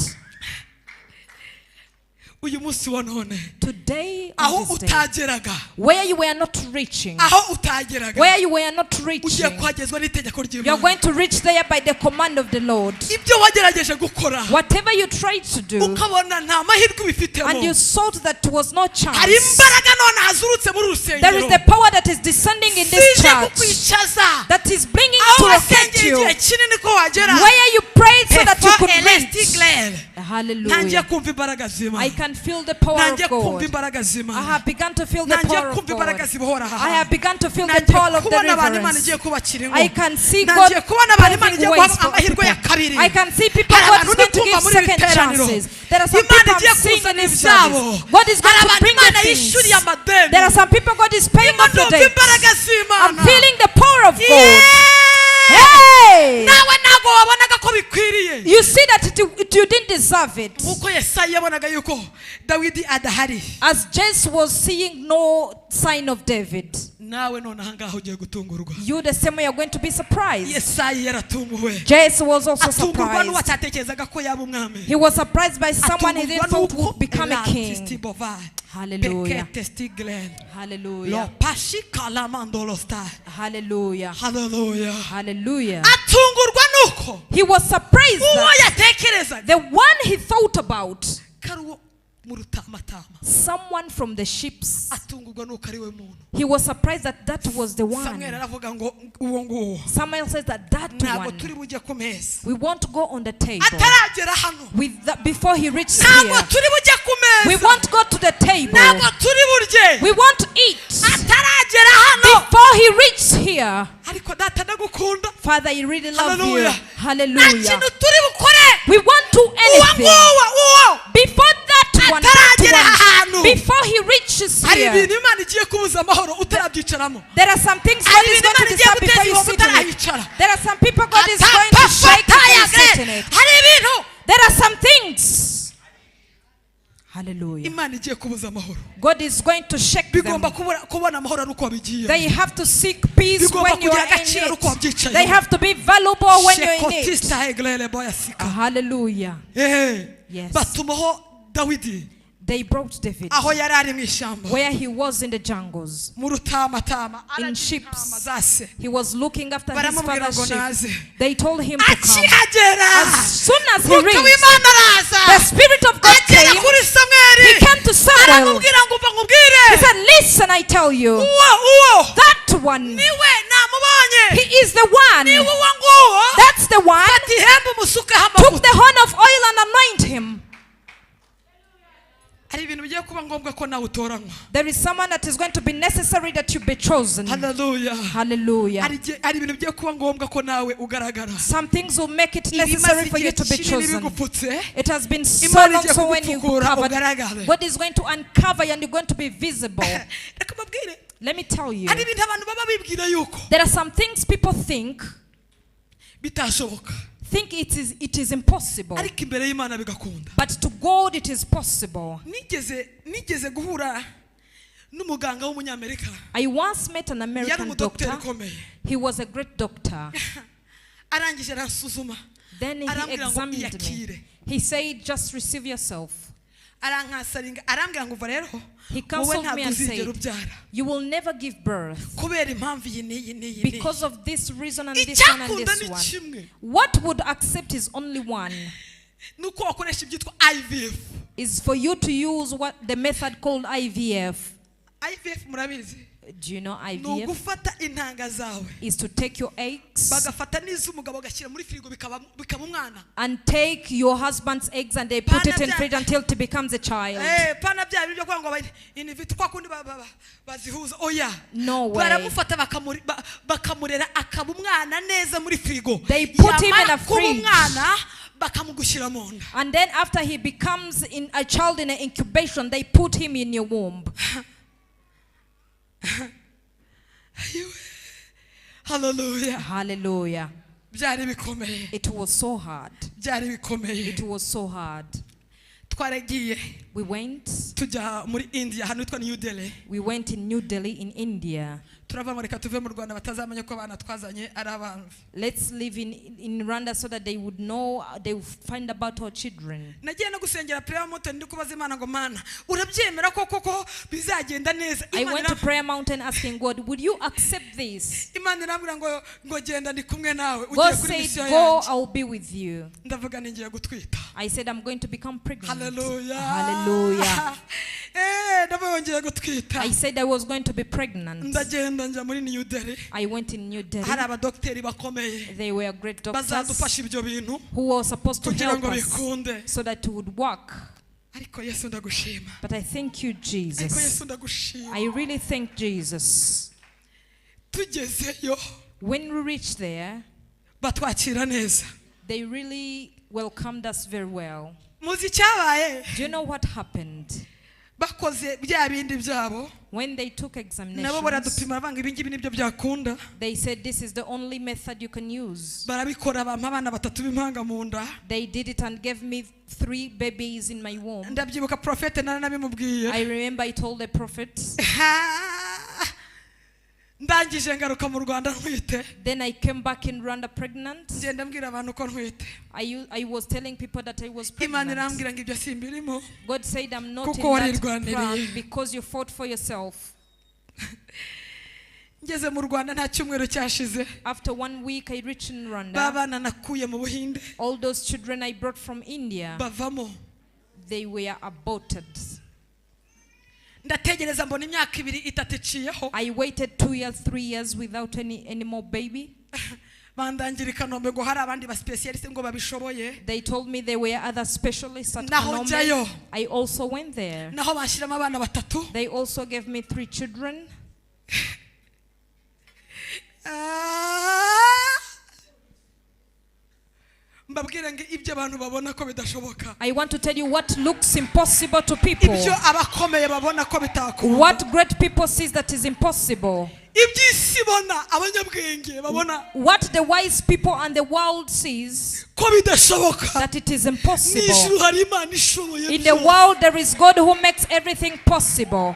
Uyu munsi wa none, Today, on aho this day, utageraga, where you were not reaching, aho utageraga, where you were not ugiye reaching, kuhagezwa n'itegeko you are ry'Imana. going to reach there by the command of the Lord. Ibyo wagerageje gukora Whatever you tried to do, ukabona nta mahirwe ubifitemo, and you thought that was no hari chance, imbaraga none hazurutse muri uru there is rusengero the power that is descending in this zije church kukwicaza that is bringing aho to locate wasengeye you igihe kinini ko wagera. where you prayed so that you could reach. Ntangiye Hallelujah. kumva imbaraga z'Imana. I can feel the power Ntangiye of kumva God. imbaraga I z'Imana. have begun to feel the Ntangiye power of kumva imbaraga God. zibohora aha I have begun to feel the Ntangiye power of the kubona abantu Imana deliverance. igiye kubakira ingo. I can see God Ntangiye kubona abantu Imana paving igiye guha ways for amahirwe ya people. kabiri. I can see people Hari God abantu is ndi going to kumva give muri iri second teraniro. chances. There are some Imana people igiye I'm seeing in kuzana this ibyabo. service. God is going Hari to abantu bring Imana the things. yishyuriye amadeni. There are some people God is paying Ndimo off your ndumva debts. imbaraga I'm z'Imana. feeling the power of God. Yeah! Hey! Nawe ntabwo wabonaga ko bikwiriye. You see that you didn't deserve it. Nkuko Yesayi yabonaga yuko Dawidi adahari, As Jesse was seeing no sign of David, nawe none ahangaha ugiye gutungurwa. you the same way are going to be surprised. Yesayi yaratunguwe, Jesse was also atungurwa n'uwo surprised. atatekerezaga ko yaba umwami. He was surprised by someone he didn't Atungurwa thought n'uko would become a king. Elatistibova, Hallelujah. Peketestiglen, Hallelujah. Lopashikalamandolosta. Hallelujah. Hallelujah. Hallelujah. Atungurwa n'uko He was surprised uwo that yatekerezaga the one he thought about, ko ari uwo mu rutamatama, someone from the ships, atungurwa n'uko ari we muntu. he was surprised that that was the Samweli one. aravuga ngo uwo nguwo Samuel says that that ntabwo turi one, bujye ku meza we won't go on the table ataragera hano. with the, before he reaches Ntabwo here. turi bujye ku We meza, won't go to the table. ntabwo turi burye We won't eat ataragera hano. before he reaches here. Ariko data ndagukunda. Father, I really love you. Hallelujah. Nta Hallelujah. kintu turi bukore We won't do uwo anything nguwo uwo before that one, that ataragera ahantu. one, before he reaches Hari here. ibintu Imana igiye kubuza amahoro utarabyicaramo. There are some things God Hari is ibintu going to Imana igiye disturb guteza before you ibihombo sit in it. utarahicara. There are some people God is going to shake before you sit in it. Hari ibintu There are some things. Hallelujah. Imana igiye kubuza amahoro. God is going to shake them. Bigomba kubona amahoro ari uko wabigiye. They have to seek peace Bigomba when you kugira are in agaciro ari uko it. wabyicayeho. They have to be valuable when you're in it. Shekotista eglele boyasika. Hallelujah. Eh, Yes. batumaho Dawidi They brought David aho yari ari mu ishyamba, where he was in the jungles. mu rutamatama, In aragira ships. intama za se. He was looking after his Baramubwira father's ngo sheep. naze. They told him to come. Akihagera, As soon as he Umwuka reached, w'Imana araza, the Spirit of God agera came. kuri Samweli, He came to Samuel. aramubwira ngo umva nkubwire, He said, "Listen, I tell you, uwo uwo that one, niwe namubonye, he is the one. niwe uwo nguwo. That's the one. Fata ihembe umusukeho Took amavuta." the horn of oil and anoint him." Hari ibintu bigiye kuba ngombwa ko nawe utoranywa. There is someone that is going to be necessary that you be chosen. Haleluya. Hallelujah. Hari ibintu bigiye kuba ngombwa ko nawe ugaragara. Some things will make it necessary Ibimaze for you igihe to be kinini chosen. bigupfutse, It has been so Imana long, igiye so when you kugupfukura covered, ugaragare. God is going to uncover you and you're going to be visible. Reka mbabwire, Let me tell you, hari ibintu abantu baba bibwira yuko there are some things people think bitashoboka, it is impossible, ariko imbere y'Imana bigakunda. But to God it is possible. Nigeze guhura n'umuganga w'umunyamerika. I once met an Yari American umudogiteri doctor. ukomeye. He was a great doctor. Arangije aransuzuma, Then he arambwira ngo examined iyakire. me. He said, "Just receive yourself." Arankansaringa, arambwira ngo uva rero, He wowe counseled me ntabwo and uzigera said, ubyara "You will never give birth kubera impamvu iyi n'iyi n'iyi n'iyi." because of this reason and this one and Icyakunda this ni one. kimwe, What would accept is only one, ni uko wakoresha ibyitwa IVF. Is for you to use what the method called IVF. IVF murabizi? Do you know Ni IVF? ugufata intanga zawe, Is to take your eggs bagafata n'iz'umugabo bagashyira muri firigo, bikaba umwana. And take your husband's eggs and they put it in fridge until it becomes a child. Eh, pana bya bindi byo kuvuga ngo in vitro kwa kundi bazihuza, oya. No way. Baramufata bakamurera akaba umwana neza muri firigo. They put him in Yamara a kuba fridge. umwana, bakamugushyira mu nda. And then after he becomes in a child in an incubation, they put him in your womb. Ayiwe. Hallelujah. Hallelujah. Byari bikomeye. It was so hard. Byari bikomeye. It was so hard. Twaragiye, We went. tujya muri India ahantu hitwa New Delhi. We went in New Delhi in India. Turava ngo reka tuve mu Rwanda batazamenya ko abana twazanye ari abanzi. Let's live in Rwanda so that they would know, they would find about our children. Nagiye no gusengera Prayer Mountain, ndi kubaza Imana ngo Mana, urabyemera ko koko bizagenda neza? I Imana went to iram- Prayer Mountain asking God, "Would you accept this?" Imana irambwira ngo genda, ndi kumwe nawe, ugiye God kuri said, misiyo "Go, yanjye. I'll be with you." Ndavuga ni ngiye gutwita. I said, "I'm going to become pregnant." Haleluya. Hallelujah. Eh, ndavuga ngiye gutwita. I said I was going to be pregnant. Ndagenda njya muri New Delhi. I went in New Delhi. Hari abadogiteri bakomeye They were great doctors bazadufasha ibyo bintu who were supposed to kugira help ngo us bikunde. so that it would work. Ariko Yesu ndagushima. But I thank you, Ariko Jesus. Yesu ndagushima. I really thank Jesus. Tugezeyo, When we reached there, batwakira neza. They really welcomed us very well. Muzi icyabaye? Do you know what happened? Bakoze bya bindi byabo, When they took nabo examinations, baradupima, baravuga ibi ngibi nibyo byakunda. They said this is the only method you can use. Barabikora, bampa abana batatu b'impanga mu nda. They did it and gave me three babies in my womb. Ndabyibuka profete naranabimubwiye. I remember I told the prophet. Ndangije ngaruka mu Rwanda ntwite. Then I came back in Rwanda pregnant. Ngenda mbwira abantu ko ntwite. I was telling people that I was Imana pregnant. irambwira ngo ibyo simbirimo God said, "I'm not kuko in that warirwaniriye. plan because you fought for yourself." Ngeze mu Rwanda, nta cyumweru cyashize, After one week, I reached in ba Rwanda. bana nakuye mu Buhinde All those children I brought from India, bavamo. They were aborted. Ndategereza, mbona imyaka 2, 3 iciyeho. I waited 2 years, 3 years without any more baby. Bandangira i Kanombe ngo hari abandi ba spécialistes ngo babishoboye. They told me there were other specialists at Naho Kanombe. njyayo. I also went there. Naho bashyiramo abana batatu. They also gave me three children. Ah! Mbabwire ngo ibyo abantu babona ko bidashoboka, I want to tell you what looks impossible to people. Ibyo abakomeye babona ko bitakunda, What great people sees that is impossible. Iby'isi ibona, abanyabwenge babona What the wise people and the world sees ko bidashoboka, that it is mu impossible. ijuru hari Imana ishoboye In the byose. world there is God who makes everything possible.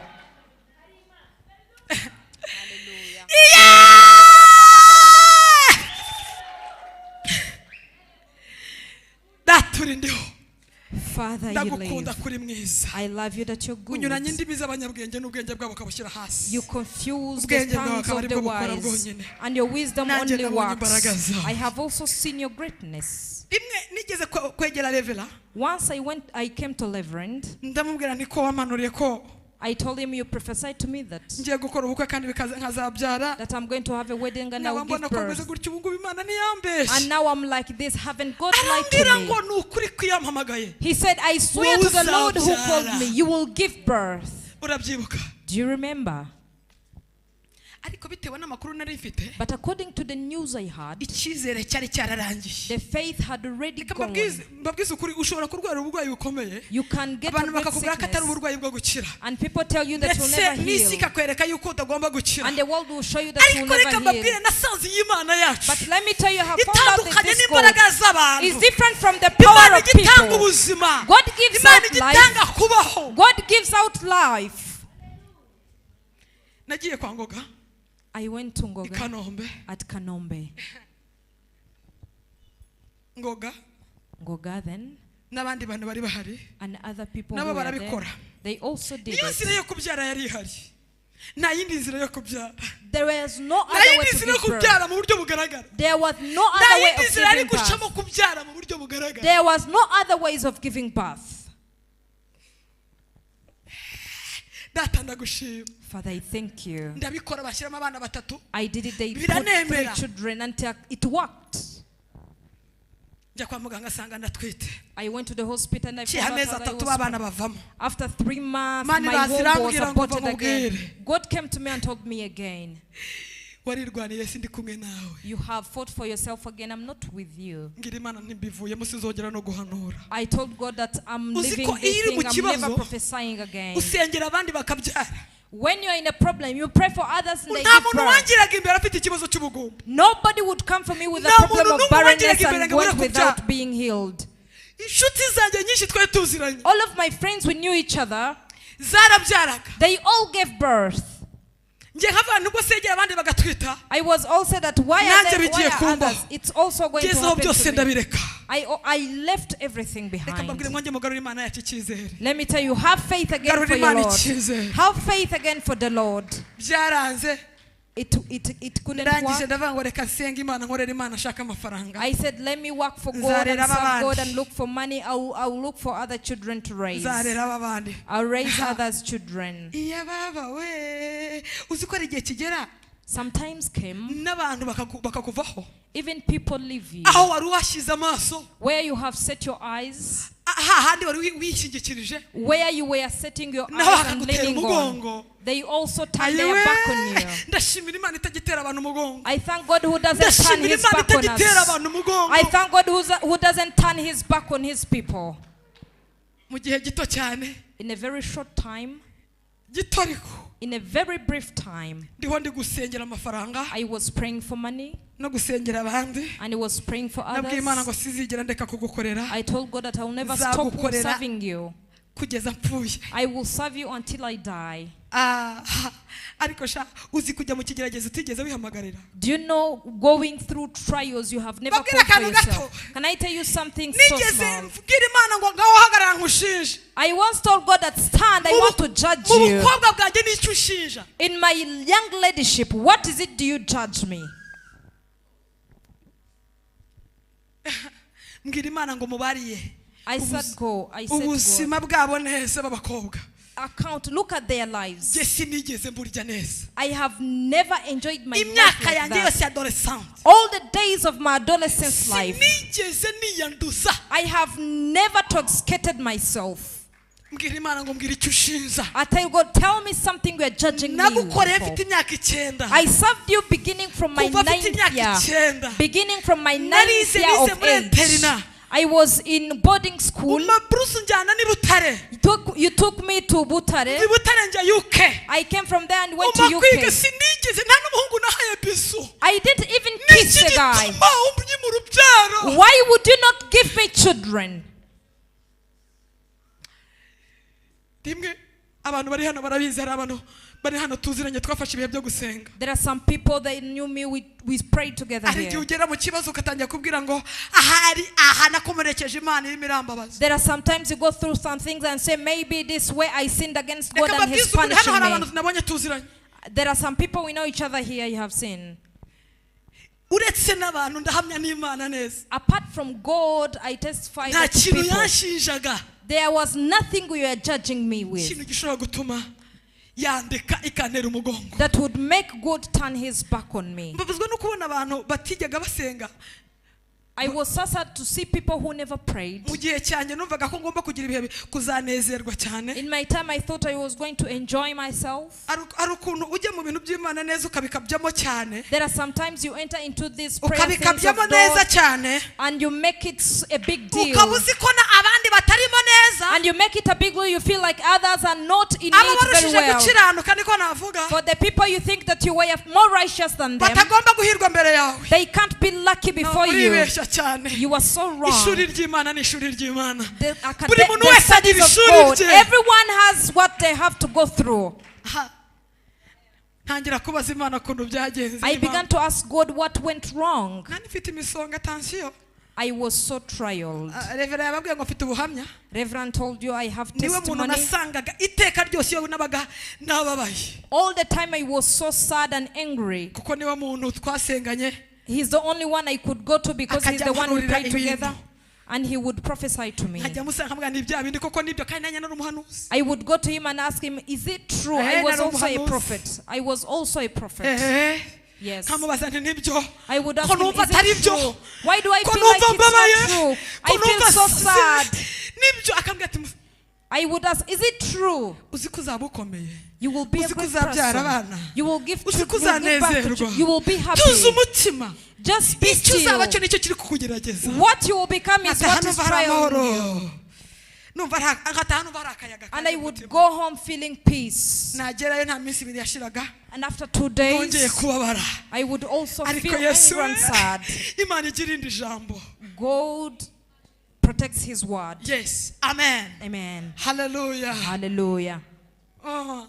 Yeah! Data uri ndiho, Father, you ndagukunda live. kuri mwiza. I love you that you're good. Unyuranye indimi z'abanyabwenge n'ubwenge bwabo ukabushyira hasi. You confuse the Ubwenge bwawe tongues akaba of aribwo the bukora wise, bwonyine. and your wisdom Nanjye only nabonye works. imbaraga zawe. I have also seen your greatness. Rimwe nigeze kwegera reverend. Once I went, I came to Reverend. Ndamubwira nti ko wamanuriye ko I told him, you prophesied to me that ngiye gukora ubukwe kandi bikaza nkazabyara that I'm going to have a wedding and I nkaba will mbona give ko meze birth. gutya ubu ngubu Imana ntiyambeshye. And now I'm like this, haven't God lied Arambwira to me? ngo ni ukuri kwiyampamagaye. He said, I swear to the Lord who called me, you will give birth. Urabyibuka? Do you remember? Ariko bitewe n'amakuru nari mfite, But according to the news I had, icyizere cyari cyararangiye. the faith had already Reka gone. mbabwize ukuri, ushobora kurwara uburwayi bukomeye, You can get a abantu great bakakubwira ko atari sickness, uburwayi bwo gukira, and people tell you that you'll ndetse never n'isi heal, ikakwereka yuko utagomba gukira. and the world will show you that you'll Ariko reka never mbabwire, heal. nasanze iyi Imana yacu But let me tell you, I have found out that itandukanye this God n'imbaraga z'abantu. is different from the power Imana of igitanga people. ubuzima. God gives Imana out life. igitanga kubaho. God gives out life. Nagiye kwa Ngoga I went to i Ngoga Kanombe. at Kanombe. Ngoga Ngoga then n'abandi bantu bari bahari and other people who nabo were there, barabikora. they also did Niyo nzira it. yo kubyara yari ihari, nta yindi nzira yo kubyara. There was no Nta other way yindi to nzira yo give birth. kubyara mu buryo bugaragara. There was no Nta other way yindi of nzira yari giving birth. gucamo kubyara mu buryo bugaragara. There was no other ways of giving birth. Data, ndagushima. Father, I thank you. Ndabikora, bashyiramo abana batatu. I did it. They put Biranemera. 3 children until it worked. Njya kwa muganga asanga ndatwite. I went to the hospital and I Ciye found out amezi that I atatu was abana bavamo. After 3 months, Imana my iraza womb was irambwira ngo aborted mva again. nkubwire. God came to me and told me again, Warirwaniye, sindi kumwe nawe. you have fought for yourself again. I'm not with you. Ngira Imana ntibivuyemo, sinzongera no guhanura. I told God that I'm Uzi leaving ko this iyo uri thing. mu I'm never kibazo, prophesying again. usengera abandi bakabyara. When you're in a problem, you pray for others and they Nta give muntu birth. wangiraga imbere afite ikibazo cy'ubugumba. Nobody would come for me with a Nta problem muntu of n'umwe barrenness wangiraga imbere and ngo abure went without kubyara. being healed. Inshuti zanjye nyinshi twari tuziranye All of my friends, we knew each other. zarabyaraga. They all gave birth. Njye nk'abantu ubwo sengera abandi bagatwita, I was also that why are Nanjye there, why bigiye are kumbaho. others? It's also going to ngezeho happen byose to me. ndabireka. I left everything Reka behind. mbabwire, mwanjye mugarure Imana yacu icyizere. Let me tell you, have faith again Garura for your Imana Lord. icyizere. Have faith again for the Lord. Byaranze. It couldn't Ndangije work. ndavuga ngo reka nsenge Imana, nkorere Imana, nshake amafaranga. I said, let me work for God and Nzarera serve abandi. God and look for money. I will look for other children to raise. Nzarera abandi. I'll raise others' children. Iya baba we, uzi ko hari igihe kigera Sometimes came, n'abantu bakakuvaho, even people leave you. aho wari washyize amaso, Where you have set your eyes, hahandi wari wishingikirije, where you were setting your naho eyes and bakagutera leaning on, umugongo. they also turn Ayiwe, their back on you. ndashimira Imana itagitera abantu umugongo. I thank God who doesn't turn Ndashimira his Imana back on itagitera us. abantu umugongo. I thank God who doesn't turn his back on his people. Mu gihe gito cyane, In a very short time, gito ariko, in a very brief time, ndiho ndi gusengera amafaranga I was praying for money no gusengera abandi. and I was praying for Nabwiye Imana ngo others. sinzigera ndeka kugukorera I told God that I will never stop Nzagukorera serving you. kugeza mpfuye. I will serve you until I die. Ah, ariko sha, uzi kujya mu kigeragezo utigeze wihamagarira? Do you know going through trials you have never Babwira called for akantu gato. yourself? Can I tell you something so Nigeze small? mbwira Imana ngo ngaho hagarara nkushinje. I once told God that stand, I Mu want to judge mu you. bukobwa bwanjye n'icyo ushinja. In my young ladyship, what is it do you judge me? Mbwira Imana ngo mubariye I said go. I said go. ubuzima bwabo neza b'abakobwa. Account, look at their lives. Njye sinigeze mburya neza. I have never enjoyed my life Imyaka like yanjye that. yose ya adolescente All the days of my adolescence life, sinigeze niyanduza. I have never toxicated myself. Mbwira Imana ngo mbwira icyo ushinja. I tell God, tell me something you are judging me Nagukoreye for. mfite imyaka 9. I served you beginning from my Kuva mfite 9th imyaka year. 9. Beginning from my 9th Narize, year nize of muri age. interina. I was in boarding school. Uma bruce njyana n'i Butare. You took me to Butare. I Butare njya UK. I came from there and went to Uma kwiga UK. sinigeze, nta n'umuhungu nahaye bisu. I didn't even kiss Niki a guy. gituma umbyima urubyaro? Why would you not give me children? Rimwe abantu bari hano barabizi, hari abantu bari hano tuziranye twafashe ibihe byo gusenga. There are some people that knew me. We prayed together Hari igihe here. ugera mu kibazo ugatangira kubwira ngo ahari aha nakomerekeje Imana irimo irambabaza. There are sometimes you go through some things and say, maybe this way I sinned against God Reka and He's mbabwize ukuri, hano punishing hari me. abantu nabonye tuziranye. There are some people we know each other here, you have seen. Uretse n'abantu ndahamya n'Imana neza. Apart from God, I testify Nta that kintu people, yanshinjaga. there was nothing you were judging me with. Ikintu gishobora gutuma Yandika ikantera umugongo. That would make God turn his back on me. Mbabazwa no kubona abantu batigega basenga. I was so sad to see people who never prayed. Mu gihe cyanjye numvaga ko ngomba kugira ibihe kuzanezerwa cyane. In my time, I thought I was going to enjoy myself. Hari ukuntu ujya mu bintu by'Imana neza ukabikabyamo cyane. There are sometimes you enter into this prayer things of Ukabikabyamo neza God cyane. and you make it a big deal. Ukaba uzi ko na abandi batarimo neza. And you make it a big deal. You feel like others are not in Abo it very barushije well. gukiranuka niko navuga. For the people you think that you were more righteous than them, Batagomba guhirwa mbere yawe. they can't be lucky before you. Uribeshya cyane. You are so wrong. Ishuri ry'Imana ni ishuri ry'Imana. The Buri muntu the wese agira studies of ishuri God. rye. Everyone has what they have to go through. Ha. Ntangira kubaza Imana ukuntu byagenze. I began to ask God what went wrong. Nani mfite imisonga tension. I was so trialed. Reverend yababwiye ngo mfite ubuhamya. Reverend told you I have Niwe muntu testimony. nasangaga iteka ryose iyo nabaga nababaye. All the time I was so sad and angry. Kuko niwe muntu twasenganye. He's the only one I could go to because he's Akajya the one we ampanurira prayed ibintu. together. And he would prophesy to me. Nkajya musanga nkamubwira nti bya bindi koko nibyo kandi nanjye nari umuhanuzi. I would go to him and ask him, is it true? I Eh, was nari also a umuhanuzi. prophet. I was also a prophet. Eh, Yes. nkamubaza nti nibyo. I would ask Ko him, numva is atari it byo. true? Why do I Ko feel like numva it's not mbabaye. true? Ko I feel numva so sad. Nibyo akambwira ati I would ask, is it true? uzi ko uzaba ukomeye. You will be a Uzi ko great uzabyara person. abana. You will give Uzi ko you will give birth to uzanezerwa. You will be happy. Tuza umutima. Just be Icyo uzaba cyo still. nicyo kiri kukugerageza. What you will become is Nkataha what is numva hari trialing amahoro. you. Numva nkataha numva hari akayaga And I kaje mu would mutima. go home feeling peace. Nagerayo nta minsi ibiri yashiraga. And after 2 Nongeye days, kubabara. I would also Ariko feel Yesu angry and sad. Imana igira irindi jambo. God protects his word. Yes. Amen. Amen. Hallelujah. Hallelujah. Oh.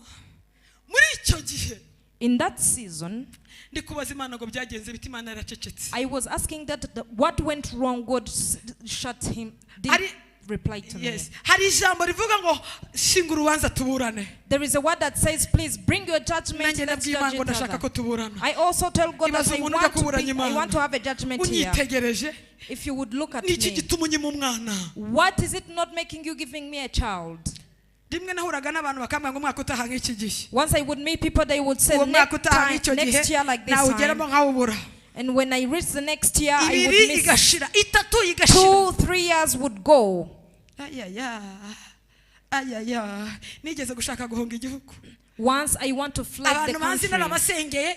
Muri icyo gihe In that season, ndi kubaza Imana ngo byagenze bite, Imana yaracecetse. I was asking that what went wrong, God shut him, didn't reply to me. Yes. Hari ijambo rivuga ngo shinga urubanza tuburane. There is a word that says, please bring your judgment, Nanjye let's nabwiye judge Imana ngo each ndashaka other. ko tuburana. I also tell God that Ibaze I umuntu ujya want, to kuburanya be, I Imana. want to have a judgment here. Unyitegereje If you would look at niki me, gituma unyima umwana? what is it not making you giving me a child? Rimwe nahuraga n'abantu bakambwira ngo umwaka utaha nk'iki gihe. Once I would meet people, they would say, Uwo mwaka next, utaha time, nk'icyo gihe next year like this nawugeramo time. nkawubura. And when I reach the next year, I Ibiri would miss igashira, itatu igashira. 2, 3 years would go. Ayaya. Ayaya. Nigeze gushaka guhunga igihugu. Once I want to flee the Abantu banzi country. narabasengeye.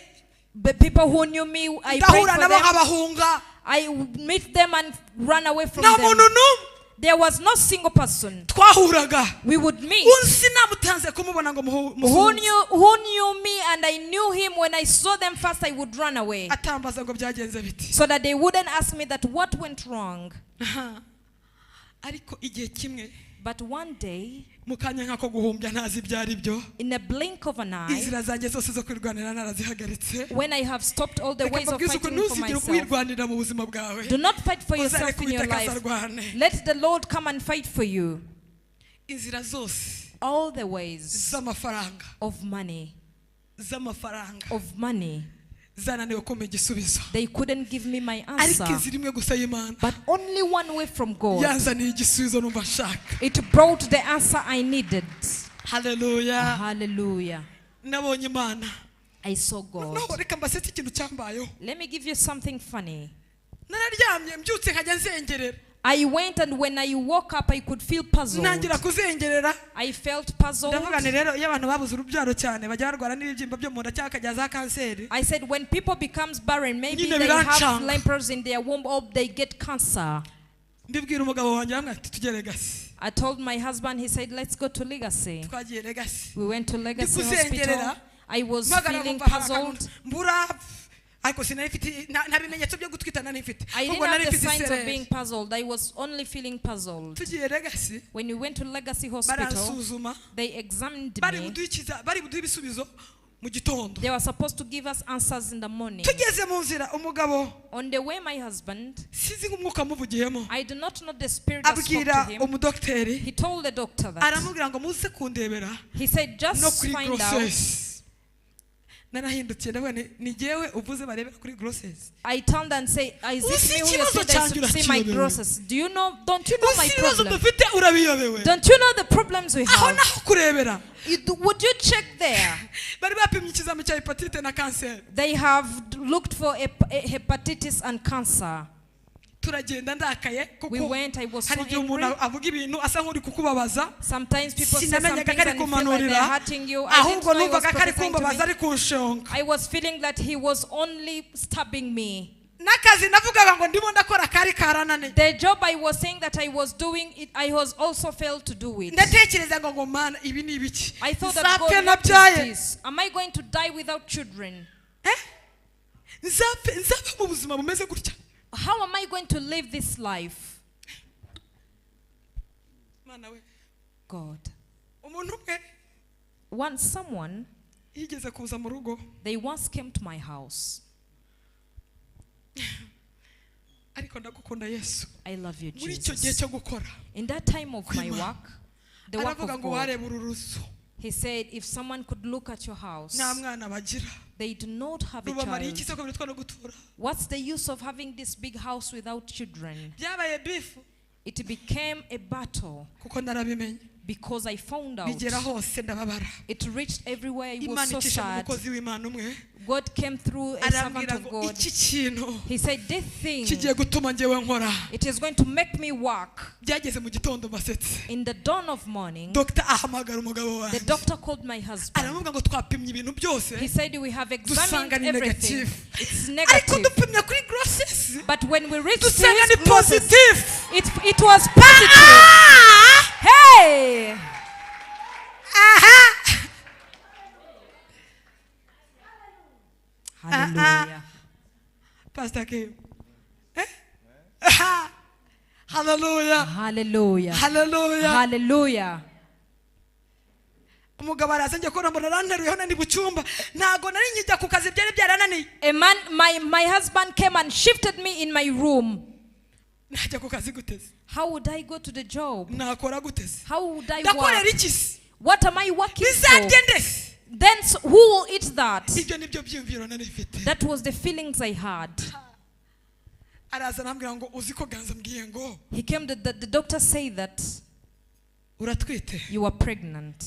The people who knew me, I prayed Ndahura for nabo them. nkabahunga. I would meet them and run away from Nta them. muntu n'umwe There was no single person twahuraga. we would meet Unzi namutanze kumubona ngo who musuhuze. knew me, and I knew him. When I saw them first, I would run away Atambaza ngo byagenze biti. so that they wouldn't ask me that what went wrong. Aha. Ariko igihe kimwe But one day, mu kanya nk'ako guhumbya ntazi ibyo ari byo, in a blink of an eye, inzira zanjye zose zo kwirwanira narazihagaritse. when I have stopped all the Reka ways of mbabwize uko fighting for ntuzigere myself, wirwanirira mu buzima bwawe. do not fight for yourself Uzareke in your Uwiteka life. azarwane. Let the Lord come and fight for you. Inzira zose All the ways z'amafaranga, of money, z'amafaranga of money, zananiwe kumpa igisubizo. they couldn't give me my Ariko answer. inzira imwe gusa y'Imana But only one way from God. yanzaniye igisubizo numva nshaka. It brought the answer I needed. Hallelujah. Hallelujah. Nabonye Imana. I saw God. Noneho reka mbasetse ikintu cyambayeho. Let me give you something funny. Nararyamye mbyutse nkajya nzengerera. I went, and when I woke up, I could feel puzzled. Ntangira kuzengerera. I felt puzzled. Ndavuga nti rero iyo abantu babuze urubyaro cyane bajya barwara n'ibibyimba byo mu nda cyangwa bakajya za kanseri. I said, when people becomes barren, maybe Nyine they have birancanga. lepers in their womb or they get cancer. Mbibwira umugabo wanjye aramubwira ati tujye Legacy. I told my husband, he said, let's go to Legacy. Twagiye Legacy. We went to Legacy Ndikuzengerera. Hospital. I was Mpagarara feeling numva hari akantu puzzled. mbura ariko sinari mfite nta bimenyetso byo gutwita nari mfite. I Ahubwo didn't nari have the mfite signs of isereri. being puzzled. I was only feeling puzzled. Tugiye Legacy When we went to Legacy Hospital, baransuzuma they examined bari me. buduhe bari buduhe ibisubizo mu gitondo. They were supposed to give us answers in the morning. Tugeze mu nzira umugabo On the way, my husband, sinzi nk'umwuka amuvugiyemo I do not know the spirit that spoke abwira to him. umudogiteri He told the doctor that. aramubwira ngo muze kundebera He said, no just kuri find out grossesse. Narahindutse ndavuga nti ni jyewe uvuze barebera kuri grossesse. I turned and said, "Is Uzi it me who you ikibazo said they cyanjye should see my urakiyobewe. grosses? Do you know? Don't you know my Uzi ibibazo problem? dufite urabiyobewe. Don't you know the problems we Aho have? naho kurebera. Would you check there? Bari bapimye ikizami cya hepatite na kanseri. They have looked for hepatitis and cancer. Turagenda ndakaye We kuko went, I was so hari igihe umuntu angry. avuga ibintu asa nk'uri kukubabaza. Sometimes people say some Sinamenyaga things ko ari and you feel like kumanurira, they're hurting you. I didn't ahubwo know he was numvaga ko ari prophesying to kumbabaza me. ari kunshonga. I was feeling that he was only stabbing me. N'akazi navugaga ngo ndimo ndakora kari karananiye. The job I was saying that I was doing, it, I was also failed to do it. Ndatekereza ngo mana ibi ni ibiki? I thought that Nzapfe God, what is nabyaye. this? Am I going to die without children? Eh? Nzapfe nzaba mu buzima bumeze gutya. How am I going to live this life? Mana we. God. Umuntu umwe Once someone, yigeze kuza mu rugo they once came to my house. ariko ndagukunda Yesu. I love you, Muri icyo gihe Jesus. cyo gukora In that time of my Kwima. work, the work aravuga of ngo God, wareba uru ruzu he said, if someone could look at your house, nta mwana bagira they do not have a rubamariye iki child. se ko birutwa no gutura. What's the use of having this big house without children? Byabaye bifu It became a battle kuko narabimenye because I found out. bigera hose ndababara. It reached everywhere. I was Imana so icisha mu sad. mukozi w'Imana umwe God came through a servant arambwira of ngo God. iki kintu He said, this thing, kigiye gutuma njyewe nkora. it is going to make me work. Byageze mu gitondo mbasetse. In the dawn of morning, Dr ahamagara umugabo the wanjye doctor called my husband. aramubwira ngo twapimye ibintu byose He said, we have examined dusanga ni everything. negative. It's Ariko negative. dupimye kuri grossesse But when we reached to dusanga his ni grosses, positive. it was positive. Hey! Aha! Hallelujah. Pastor Kim. Eh? Aha! Hallelujah. Hallelujah. Hallelujah. Hallelujah. Umugabo araza njye kubona mbona aranteruyeho nari mu cyumba ntago nari nkijya ku kazi byari byarananiye. A man, my husband came and shifted me in my room. Najya ku kazi guteze. How would I go to the job? Nakora guteze. How would I Ndakorera work? iki se? What am I working for? Bizarye ndese. Then who will eat that? Ibyo nibyo byiyumviro nari mfite. That was the feelings I had. Araza arambwira ngo uzi ko Ganza mbwiye ngo He came, the doctor said that uratwite. you are pregnant.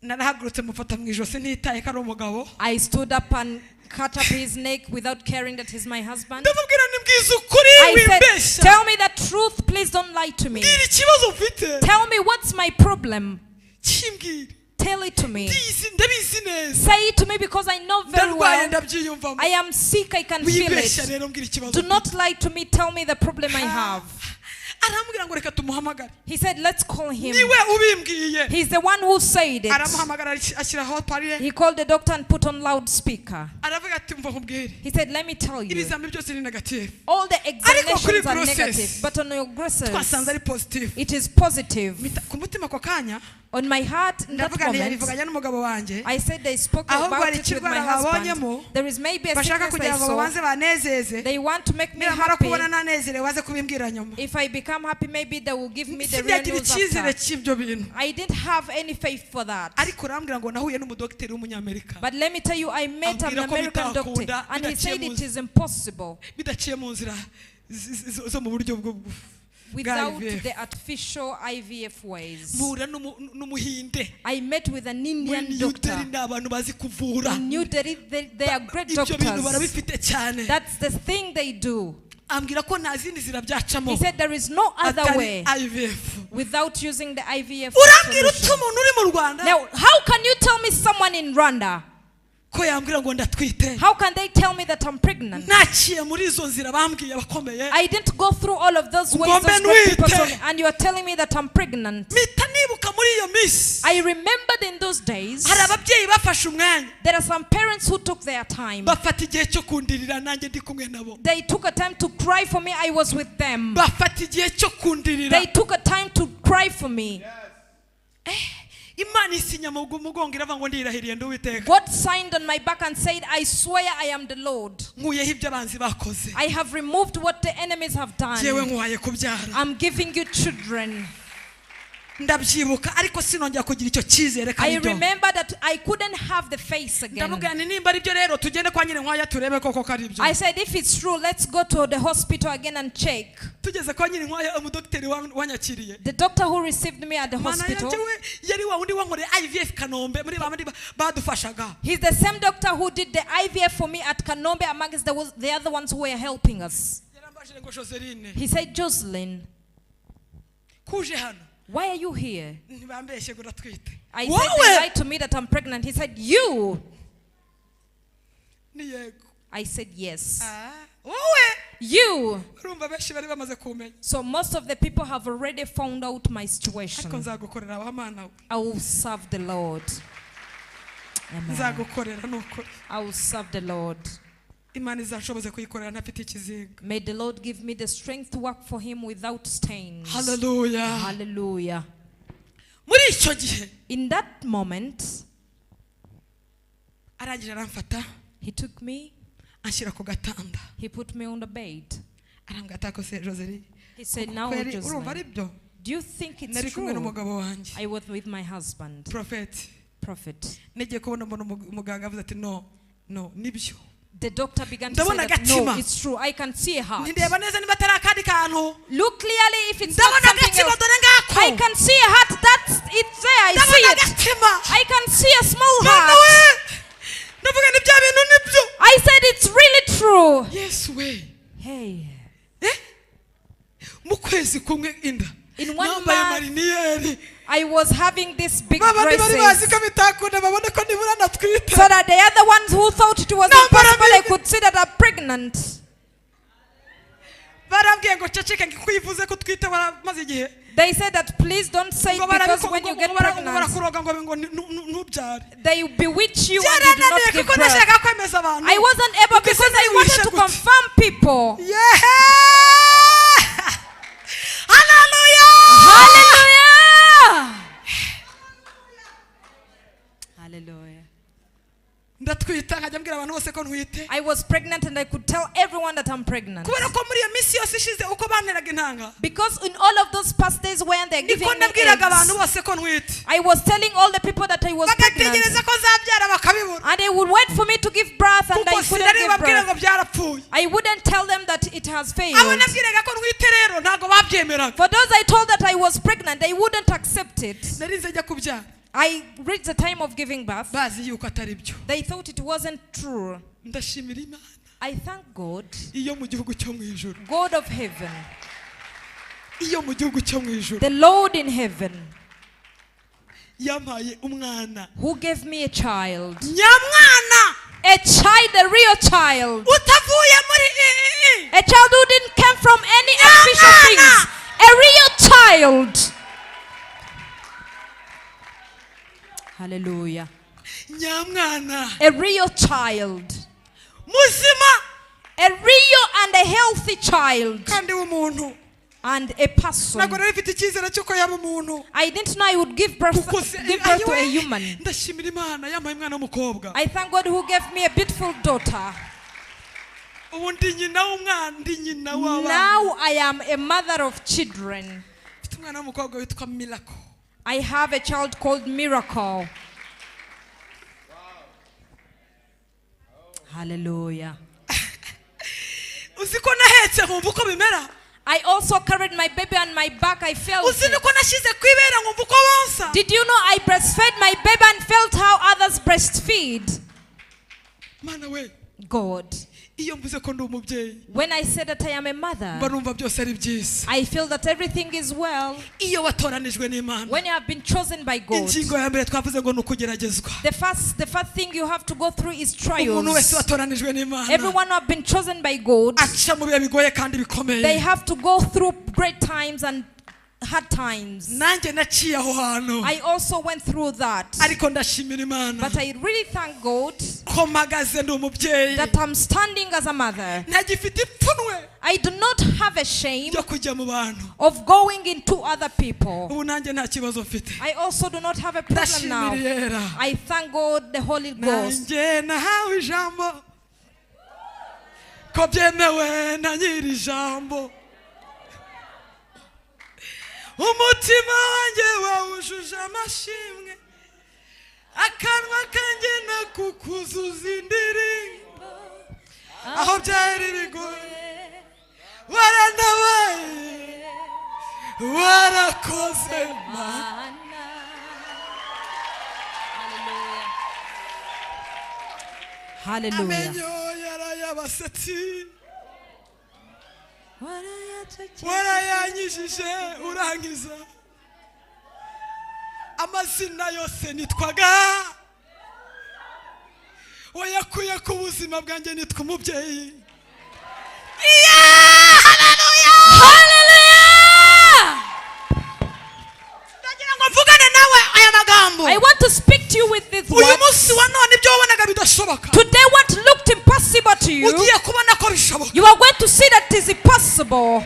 Narahagurutse mufata mu ijosi ntitaye ko ari umugabo. I stood up and cut up his neck without caring that he's my husband. Ndamubwira nti mbwiza ukuri I said, wimbeshya. tell me the truth, please don't lie to me. Mbwira ikibazo mfite. Tell me what's my problem. Kimbwire. Tell it to me. Ndizi ndabizi neza. Say it to me because I know very Ndarwaye well. ndabyiyumvamo. I am sick, I can feel Wibeshya it. rero mbwira ikibazo. Do not lie to me, tell me the problem I have. Arambwira ngo reka tumuhamagare. He said, let's call him. Niwe ubimbwiye. He's the one who said it. Aramuhamagara ashyiraho parire. He called the doctor and put on loudspeaker. Aravuga ati mva nkubwire. He said, let me tell you. Ibizami byose ni negative. All the Ariko kuri examinations are grosses, negative, but on your grosses, twasanze ari positive. it is positive. Ku mutima ako kanya On my heart, in that ndavuga nti moment, yabivuganye n'umugabo wanjye I said they spoke Ahubwo about hari it with my ikirwara husband. babonyemo, There is maybe a bashaka sickness kugira I ngo saw. babanze banezeze They want to make me niramara happy. kubona nanezerewe baze kubimbwira nyuma. If I become happy, maybe they will give me the real Sindagira news icyizere after. cy'ibyo bintu. I didn't have any faith for that. Ariko urambwira ngo nahuye n'umudogiteri w'umunyamerika But let me tell you, I met an Ambwira ko American doctor, bitakunda, and he bidaciye said mu it nzira. is impossible bidaciye mu nzira zo mu buryo bwo bwa without IVF. the artificial IVF ways. Mpura n'umuhinde. I met with an Muri Indian New doctor. Delhi ni abantu bazi kuvura. In New Delhi, they are great Ibyo bintu doctors. barabifite cyane. That's the thing they do. Ambwira ko nta zindi nzira byacamo He said there is no other atari way IVF. without using the IVF Urambwira ute solution. umuntu uri mu Rwanda Now, how can you tell me someone in Rwanda? ko yambwira ngo ndatwite? How can they tell me that I'm pregnant? Naciye muri izo nzira bambwiye abakomeye. I didn't go through all of those ways, Ngombe those great people nwite. told me, and you are telling me that I'm pregnant. Mpita nibuka muri iyo minsi I remembered in those days, hari ababyeyi bafashe umwanya there are some parents who took their time. bafata igihe cyo kundirira nanjye ndi kumwe nabo. They took a time to cry for me. I was with them. Bafata igihe cyo kundirira. They took a time to cry for me. Imana isinya mu mugongo iravuga ngo ndirahiriye ndi Uwiteka. God signed on my back and said, I swear I am the Lord. Nkuyeho ibyo abanzi bakoze. I have removed what the enemies have Jyewe done. nkuhaye kubyara. I'm giving you children. Ndabyibuka ariko sinongera kugira icyo cyizere ko I ari byo. Remember that I couldn't have the face again. Ndamubwira nti nimba ari byo rero tugende kwa Nyirinkwaya turebe koko ko ari byo. I said, "If it's true, let's go to the hospital again and check." Tugeze kwa Nyirinkwaya umudogiteri wa- wanyakiriye The doctor who received me at the mana hospital, yanjye we yari wa wundi wankoreye IVF Kanombe muri ba bandi ba- badufashaga. He's the same doctor who did the IVF for me at Kanombe amongst the other ones who were helping us. Yarambajije ngo Joseline He said, "Jocelyn, kuje hano why are you here?" Ntibambeshye ngo uratwite I said, "They wowe lied to me that I'm pregnant." He said, "You?" Ni yego. I said, "Yes." Ah, wowe "You?" Urumva benshi bari bamaze kumenya. So most of the people have already found out my Ariko situation. nzagukorera wa mana we. I will serve the Lord. Amen. Nzagukorera ni ukuri. I will serve the Lord. Imana izashoboze kuyikorera ntafite ikizinga. May the Lord give me the strength to work for Him without stains. Haleluya. Hallelujah. Muri icyo gihe In that moment, arangije aramfata He took me, anshyira ku gatanda He put me on the bed. Arambwira atako se Joseline He said, "Now, kweri urumva ari Jocelyn, byo do you think it's nari kumwe true?" n'umugabo wanjye I was with my husband, Prophet. Prophet. Nagiye kubona mbona umu- umuganga avuze ati no no nibyo. The doctor began to say Ndabona that, no, agatima. it's true. I can see a heart. Ntireba neza niba atari akandi kantu. Look clearly if it's not Ndabona something agatima else. dore ngako. I can see a heart. That's it's there. I see Ndabona it. agatima. I can see a small Mana we heart. Ndavuga ni bya bintu nibyo. I said it's really true. Yesu we. Hey. Eh? Mu kwezi kumwe inda In one nambaye month, marinière I was having this big babandi bari bazi dresses. ko bitakunda babone ko nibura natwite. So that the other ones who thought it was No, but I impossible, they mean- could see that I'm pregnant. Barambwiye ngo ceceke ngo kuyivuze ko utwite waramaze igihe They said that please don't say it ngo because barabiko- when you ngo get bara- ngo pregnant, barakuroga ngo ngo nu- nu- ntubyare. They bewitch you and you do not Byarananiye give kuko birth. nashaka kwemeza abantu. I wasn't able Kuko because I isi wanted ntiwishe to gute. Confirm people. Yeah! Hallelujah! Hallelujah! Hallelujah. Ndatwita nkajya mbwira abantu bose ko ntwite. I was pregnant and I could tell everyone that I'm pregnant. Kubera ko muri iyo minsi yose ishize uko banteraga intanga Because in all of those past days when they're giving niko me nabwiraga abantu eggs, bose ko ntwite I was telling all the people that I was pregnant. Bagategereza ko nzabyara bakabibura. And they would wait for me to give birth and Kuko I couldn't sinari give babwire ngo birth. byarapfuye. I wouldn't tell them that it has Abo failed. nabwiraga ko ntwite rero ntabwo babyemeraga. For those I told that I was pregnant, they wouldn't accept it. Narinze njya kubyara I reached the time of giving birth. Bazi yuko atari byo. They thought it wasn't true. Ndashimira Imana I thank God, iyo mu gihugu cyo mu ijuru God of heaven, iyo mu gihugu cyo mu ijuru the Lord in heaven, yampaye umwana who gave me a child. Nyamwana. A child, a real child. Utavuye muri i- i- A child who didn't come from any artificial things. A real child. Hallelujah. Nyamwana. A real child. Muzima. A real and a healthy child. Kandi w'umuntu. And a person. Ntabwo nari mfite icyizere cy'uko yaba umuntu. I didn't know I would Kuko se- give birth to a ayiwe, human. Ndashimira Imana yampaye umwana w'umukobwa. I thank God who gave me a beautiful daughter. Ubu ndi nyina w'umwana ndi nyina w'abana. Now I am a mother of children. Mfite umwana w'umukobwa witwa Miracle. I have a child called Miracle. Hallelujah. Uzi ko nahetse nkumva uko bimera. I also carried my baby on my back. I felt Uzi it. nuko nashyize ku ibere nkumva uko bonsa. Did you know I breastfed my baby and felt how others breastfeed? Mana we. God. Iyo mvuze ko ndi umubyeyi When I said that I am a mba mother, numva byose ari byiza. I feel that everything is well. Iyo watoranijwe n'Imana When you have been chosen by God, ingingo ya mbere twavuze ngo ni ukugeragezwa. the first thing you have to go through is Umuntu wese trials. watoranijwe n'Imana Everyone who have been chosen by God, aca mu bihe bigoye kandi they bikomeye. Have to go through great times and hard times. Nanjye naciye aho hantu I also went through that. ariko ndashimira Imana But I really thank God ko mpagaze ndi umubyeyi that I'm standing as a mother. Ntagifite ipfunwe I do not have a shame ryo kujya mu bantu. Of going into other people. Ubu nanjye nta kibazo mfite. I also do not have a problem now. Ndashimira Yera. I thank God, the Holy Ghost. Nanjye nahawe ijambo ko byemewe na nyiri ijambo umutima wanjye. Nujuje amashimwe, akanwa kanjye nakukuzuza indirimbo. Aho byari bigoye warantabaye, warakoze Mana. Hallelujah. Amenyo yarayabasetsi, warayanyijije urangiza. Amazina yose nitwaga wayakuye ku buzima bwanjye, nitwa umubyeyi. Hallelujah! Ndagira ngo mvugane nawe aya magambo. I want to speak to you with this Uyu word. Munsi wa none ibyo wabonaga bidashoboka, Today, what looked impossible to you, ugiye kubona ko bishoboka. You are going to see that it is possible.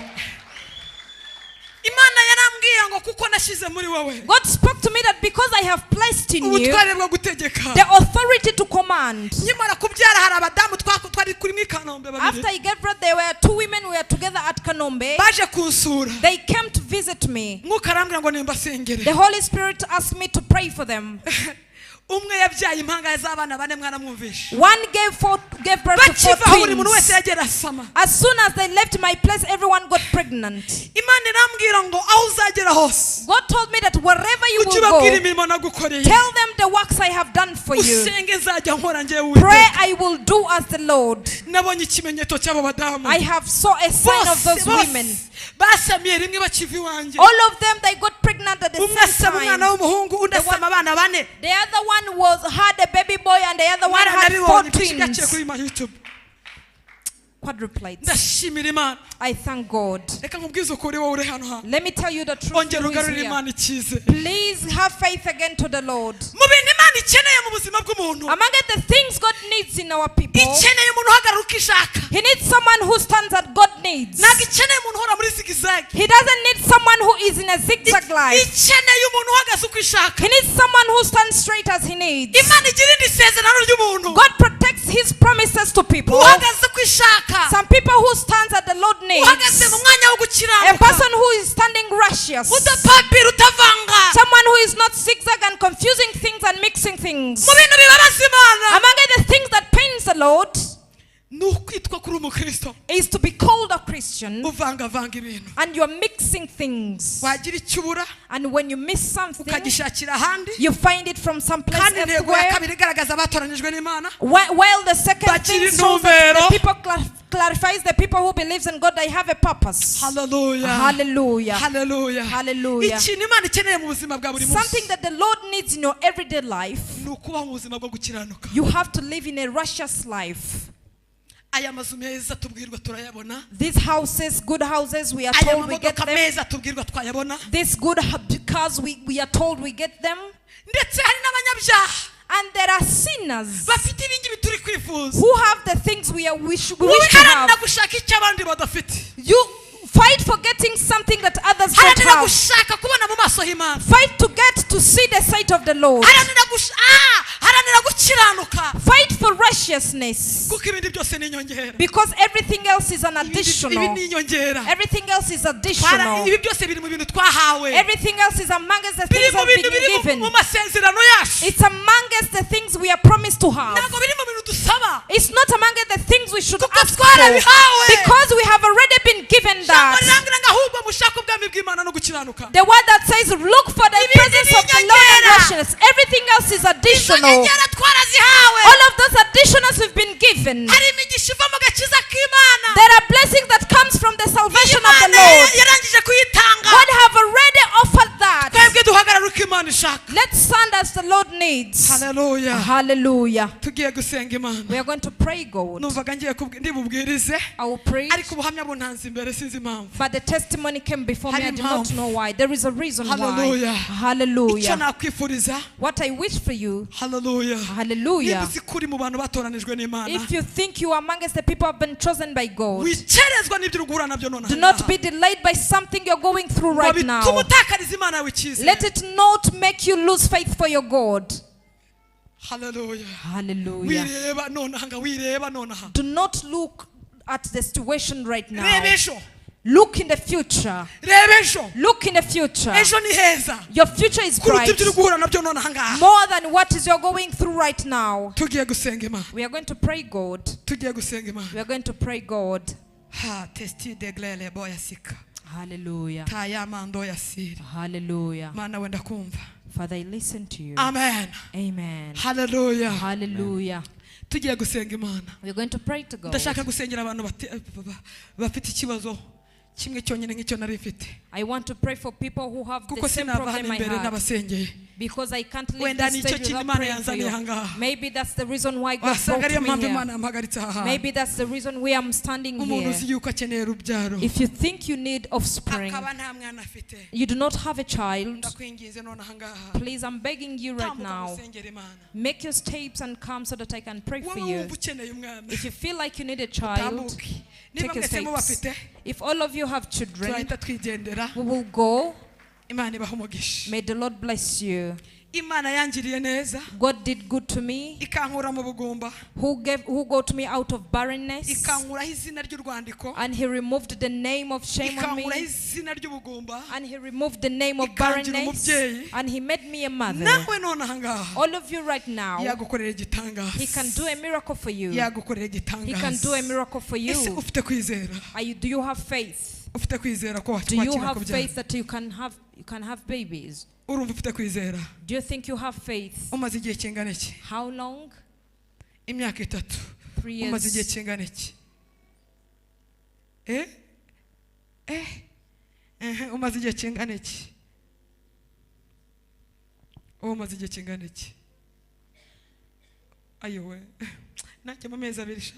Imana yarambwiye ngo kuko nashyize muri wowe God spoke to me that because I have placed in you ubutware bwo gutegeka. The authority to command. Nkimara kubyara hari abadamu twari kuri muri Kanombe babiri After I gave birth, there were two women we were together at Kanombe. Baje kunsura. They came to visit me. Mwuka arambwira ngo nimbasengere. The Holy Spirit asked me to pray for them. Umwe yabyaye impanga z'abana bane, mwaramwumvishe. One gave birth to four Bakivaho buri muntu wese twins. yagiye arasama. As soon as they left my place, everyone got pregnant. Imana irambwira ngo aho uzagera hose God told me that wherever you ujye will ubabwira go, imirimo nagukoreye. Tell them the works I have done for you. Usenge nzajya nkora njyewe Pray, Uwiteka. I will do as the Lord. Nabonye ikimenyetso cy'abo badamu. I have saw a sign of Bose those bose women. Basamiye rimwe bakiva iwanjye. All of them, they got pregnant at the Umwe same asaba umwana time. w'umuhungu, undi asama abana bane. The other one was had a baby boy and the other one had four Mwaranabibonye byinshi byaciye twins. Kuri ma YouTube. Quadruplets. Ndashimira Imana. I thank God. Reka nkubwize ukuri wowe uri hano hantu. Let me tell you the truth. Ongera Who is ugarurire here. Imana icyizere. Please have faith again to the Lord. Mu bintu Imana ikeneye mu buzima bw'umuntu, Among the things God needs in our people, ikeneye umuntu uhagarara uko ishaka. He needs someone who stands at God needs. Ntabwo ikeneye umuntu uhora muri zigzag. He doesn't need someone who is in a zigzag life. Ikeneye umuntu uhagaze uko ishaka. He needs someone who stands straight as he needs. Imana igira indi sezerano ry'umuntu God protects his promises to people. Uhagaze uko ishaka, Some people who stands at the Lord needs. Uhagaze mu mwanya wo A gukiranuka, person who is standing righteous. Udapapira utavanga. Someone who is not zigzag and confusing things and mixing things. Mu bintu bibabaza Imana Among the things that pains the Lord ni ukwitwa kuri umukristo is to be called a Christian uvangavanga ibintu. And you're mixing things. Wagira icyo ubura And when you miss something, ukagishakira ahandi. You find it from someplace Kandi intego ya elsewhere. kabiri igaragaza abatoranyijwe n'Imana While the second Bagira thing shows that intumbero. the people clarifies the people who believes in God, they have a purpose. Haleluya. Hallelujah. Haleluya. Hallelujah. Ikintu Imana ikeneye mu buzima bwa buri munsi Something that the Lord needs in your everyday life, ni ukubaho mu buzima bwo gukiranuka. You have to live in a righteous life. Aya mazu meza tubwirwa turayabona. These houses, good houses, we are Aya told we get mamodoka them. Meza tubwirwa twayabona. These good cars, we are told we get them. Ndetse hari n'abanyabyaha And there are sinners bafite ibingibi turi kwifuza. Who have the things we Wowe wish to haranira have. gushaka icyo abandi badafite. You fight for getting something that others don't Haranira have. gushaka kubona mu maso h'Imana. Fight to get to see the sight of the Lord. Haranira haranira gukiranuka. Fight for righteousness. Kuko ibindi byose ni inyongera. Because everything else is an Ibi additional. ni inyongera. Everything else is additional. Ibi byose biri mu bintu twahawe. Everything else is amongst the Biri things mu that bintu have been biri given. mu masezerano yacu. It's amongst the things we are promised to have. Ntabwo biri mu bintu dusaba. It's not among the things we should Kuko ask for. twarabihawe. Because we have already been given Ijambo that. rirambwira ngo ahubwo mushake ubwami bw'Imana no gukiranuka. The word that says, look for the Ibindi presence of the Lord and ni inyongera. righteousness. Everything else is Izo additional. nyongera twarazihawe. All of those additionals we've been given. Hari imigisha iva mu gakiza k'Imana. There are blessings that comes from the salvation of the Imana Lord. yarangije kuyitanga. God have already offered that. Twebwe duhagarara uko Imana ishaka. Let's stand as the Lord needs. Haleluya. Hallelujah. Tugiye gusenga Imana. We are going to pray God. Numvaga ngiye ndibubwirize I will pray. Ariko ubuhamya buntanze imbere sinzi impamvu. But the testimony came before me. I Hari do not impamvu. know why. There is a reason why. Hallelujah. Icyo Hallelujah. nakwifuriza. What I wish for you. Haleluya. Niba Hallelujah. uzi ko uri mu bantu batoranijwe n'Imana, If you think you are amongst the people who have been chosen by God, wikerezwa n'ibyo uri guhura nabyo nonaha do not be delayed by something you're going through ngo right bitume now. utakariza Imana yawe icyizere. Let it not make you lose faith for your God. Haleluya. Hallelujah. Wireba nonaha nga wireba nonaha. Do not look at the situation right now. Reba ejo. Look in the future. Reba ejo. Look in the future. Ejo ni heza Your future is kuruta bright. ibyo uri guhura nabyo none ahangaha. More than what is you're going through right now. Tugiye gusenga Imana. We are going to pray God. Tugiye gusenga Imana. We are going to pray God. Ha testi de glele boya sika. Hallelujah. Tayamando ya siri. Hallelujah. Mana wenda kumva. Father, I listen to you. Amen. Amen. Hallelujah. Hallelujah. Tugiye gusenga Imana. We are going to pray to God. Ndashaka gusengera abantu bafite ikibazo kimwe cyonyine nk'icyo nari mfite. I want to pray for people who have the Kuko same sinava hano problem I imbere had. n'abasengeye. Because I can't leave Wenda this nicyo stage kintu without Imana praying for yanzaniye you. ahangaha. Maybe that's the reason why God Wasanga brought ariyo me mpamvu here. Imana yampagaritse aha hantu. Maybe that's the reason why I'm standing Umuntu uzi here. yuko akeneye urubyaro If you think you need offspring, akaba nta mwana afite, you do not have a child, ndakwinginze none ahangaha, please, I'm begging you right tambuka now, usengere Imana. make your steps and come so that I can pray for Wowe you. wumva ukeneye umwana, If you feel like you need a child, tambuke. Niba take your mwese steps. mubafite, If all of you have children, turahita twigendera. we will go. Imana ibahe umugisha. May the Lord bless you. Imana yangiriye neza, God did good to me, ikankura mu bugumba, who got me out of barrenness, ikankuraho izina ry'urwandiko, and he removed the name of shame on ikankuraho me, izina ry'ubugumba, and he removed the name of Ikangira barrenness, umubyeyi. and he made me a mother. Nawe none ahangaha All of you right now, yagukorera igitangaza. he can do a miracle for you. Yagukorera He can do a igitangaza. miracle for Ese you. ufite kwizera? Do you have faith? Ufite kwizera ko Do you wakira have kubyara? faith that you can have babies? Urumva ufite kwizera? Do you think you have faith? Umaze igihe kingana iki? How long? Imyaka itatu. 3 Umaze igihe years. kingana iki? Umaze igihe kingana iki? Umaze igihe kingana iki? Ayowe. Nanjye mu mezi abiri sha.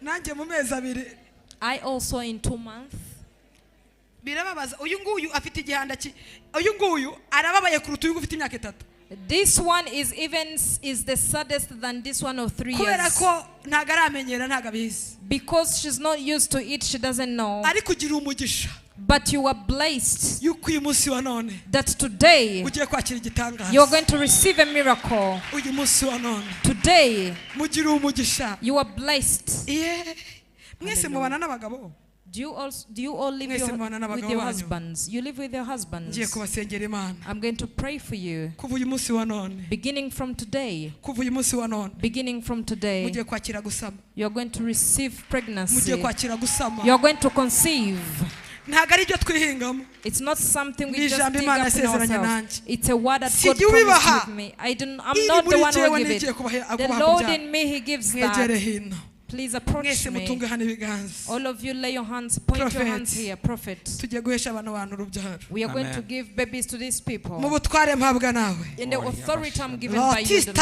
Nanjye mu mezi abiri. I also in 2 months. Birababaza. Uyu nguyu afite igihanda ki? Uyu nguyu arababaye kuruta uyu ufite imyaka itatu. This one is even is the saddest than this one of 3 Kubera years. ko ntago aramenyera, ntago abizi. Because she's not used to it, she doesn't know. Ariko ugira umugisha. But you are blessed Yuko uyu munsi wa none that today ugiye kwakira igitangaza. you are going to receive a miracle. Uyu munsi wa none Today mugire umugisha. you are blessed. Mwese mubana n'abagabo. Do you all live Mwese mubana with n'abagabo your banyu. husbands? You live with your husbands. Ngiye kubasengera Imana. I'm going to pray for you. Kuva uyu munsi wa none. Beginning from today. Kuva uyu munsi wa none. Beginning from today. Mugiye kwakira gusama. You are going to receive pregnancy. Mugiye kwakira gusama. You are going to conceive. Ntago ari ibyo twihingamo. It's not something we Ni just ijambo dig Imana up in yasezeranye ourselves. nanjye. It's a word that Si God jye promised ubibaha. with me. I'm Iri not the muri one jyewe who give nigiye it. kubaha The kubaha Lord kubyara. in me, He gives Mwegere that. hino. Please approach Mwese me. mutunge hano ibiganza. All of you lay your hands, point your Prophet. hands here, prophet. Tugiye guhesha abantu bantu urubyaro. We are going Amen. to give babies to these people. Mu butware mpabwa nawe. In the authority I'm given by you, the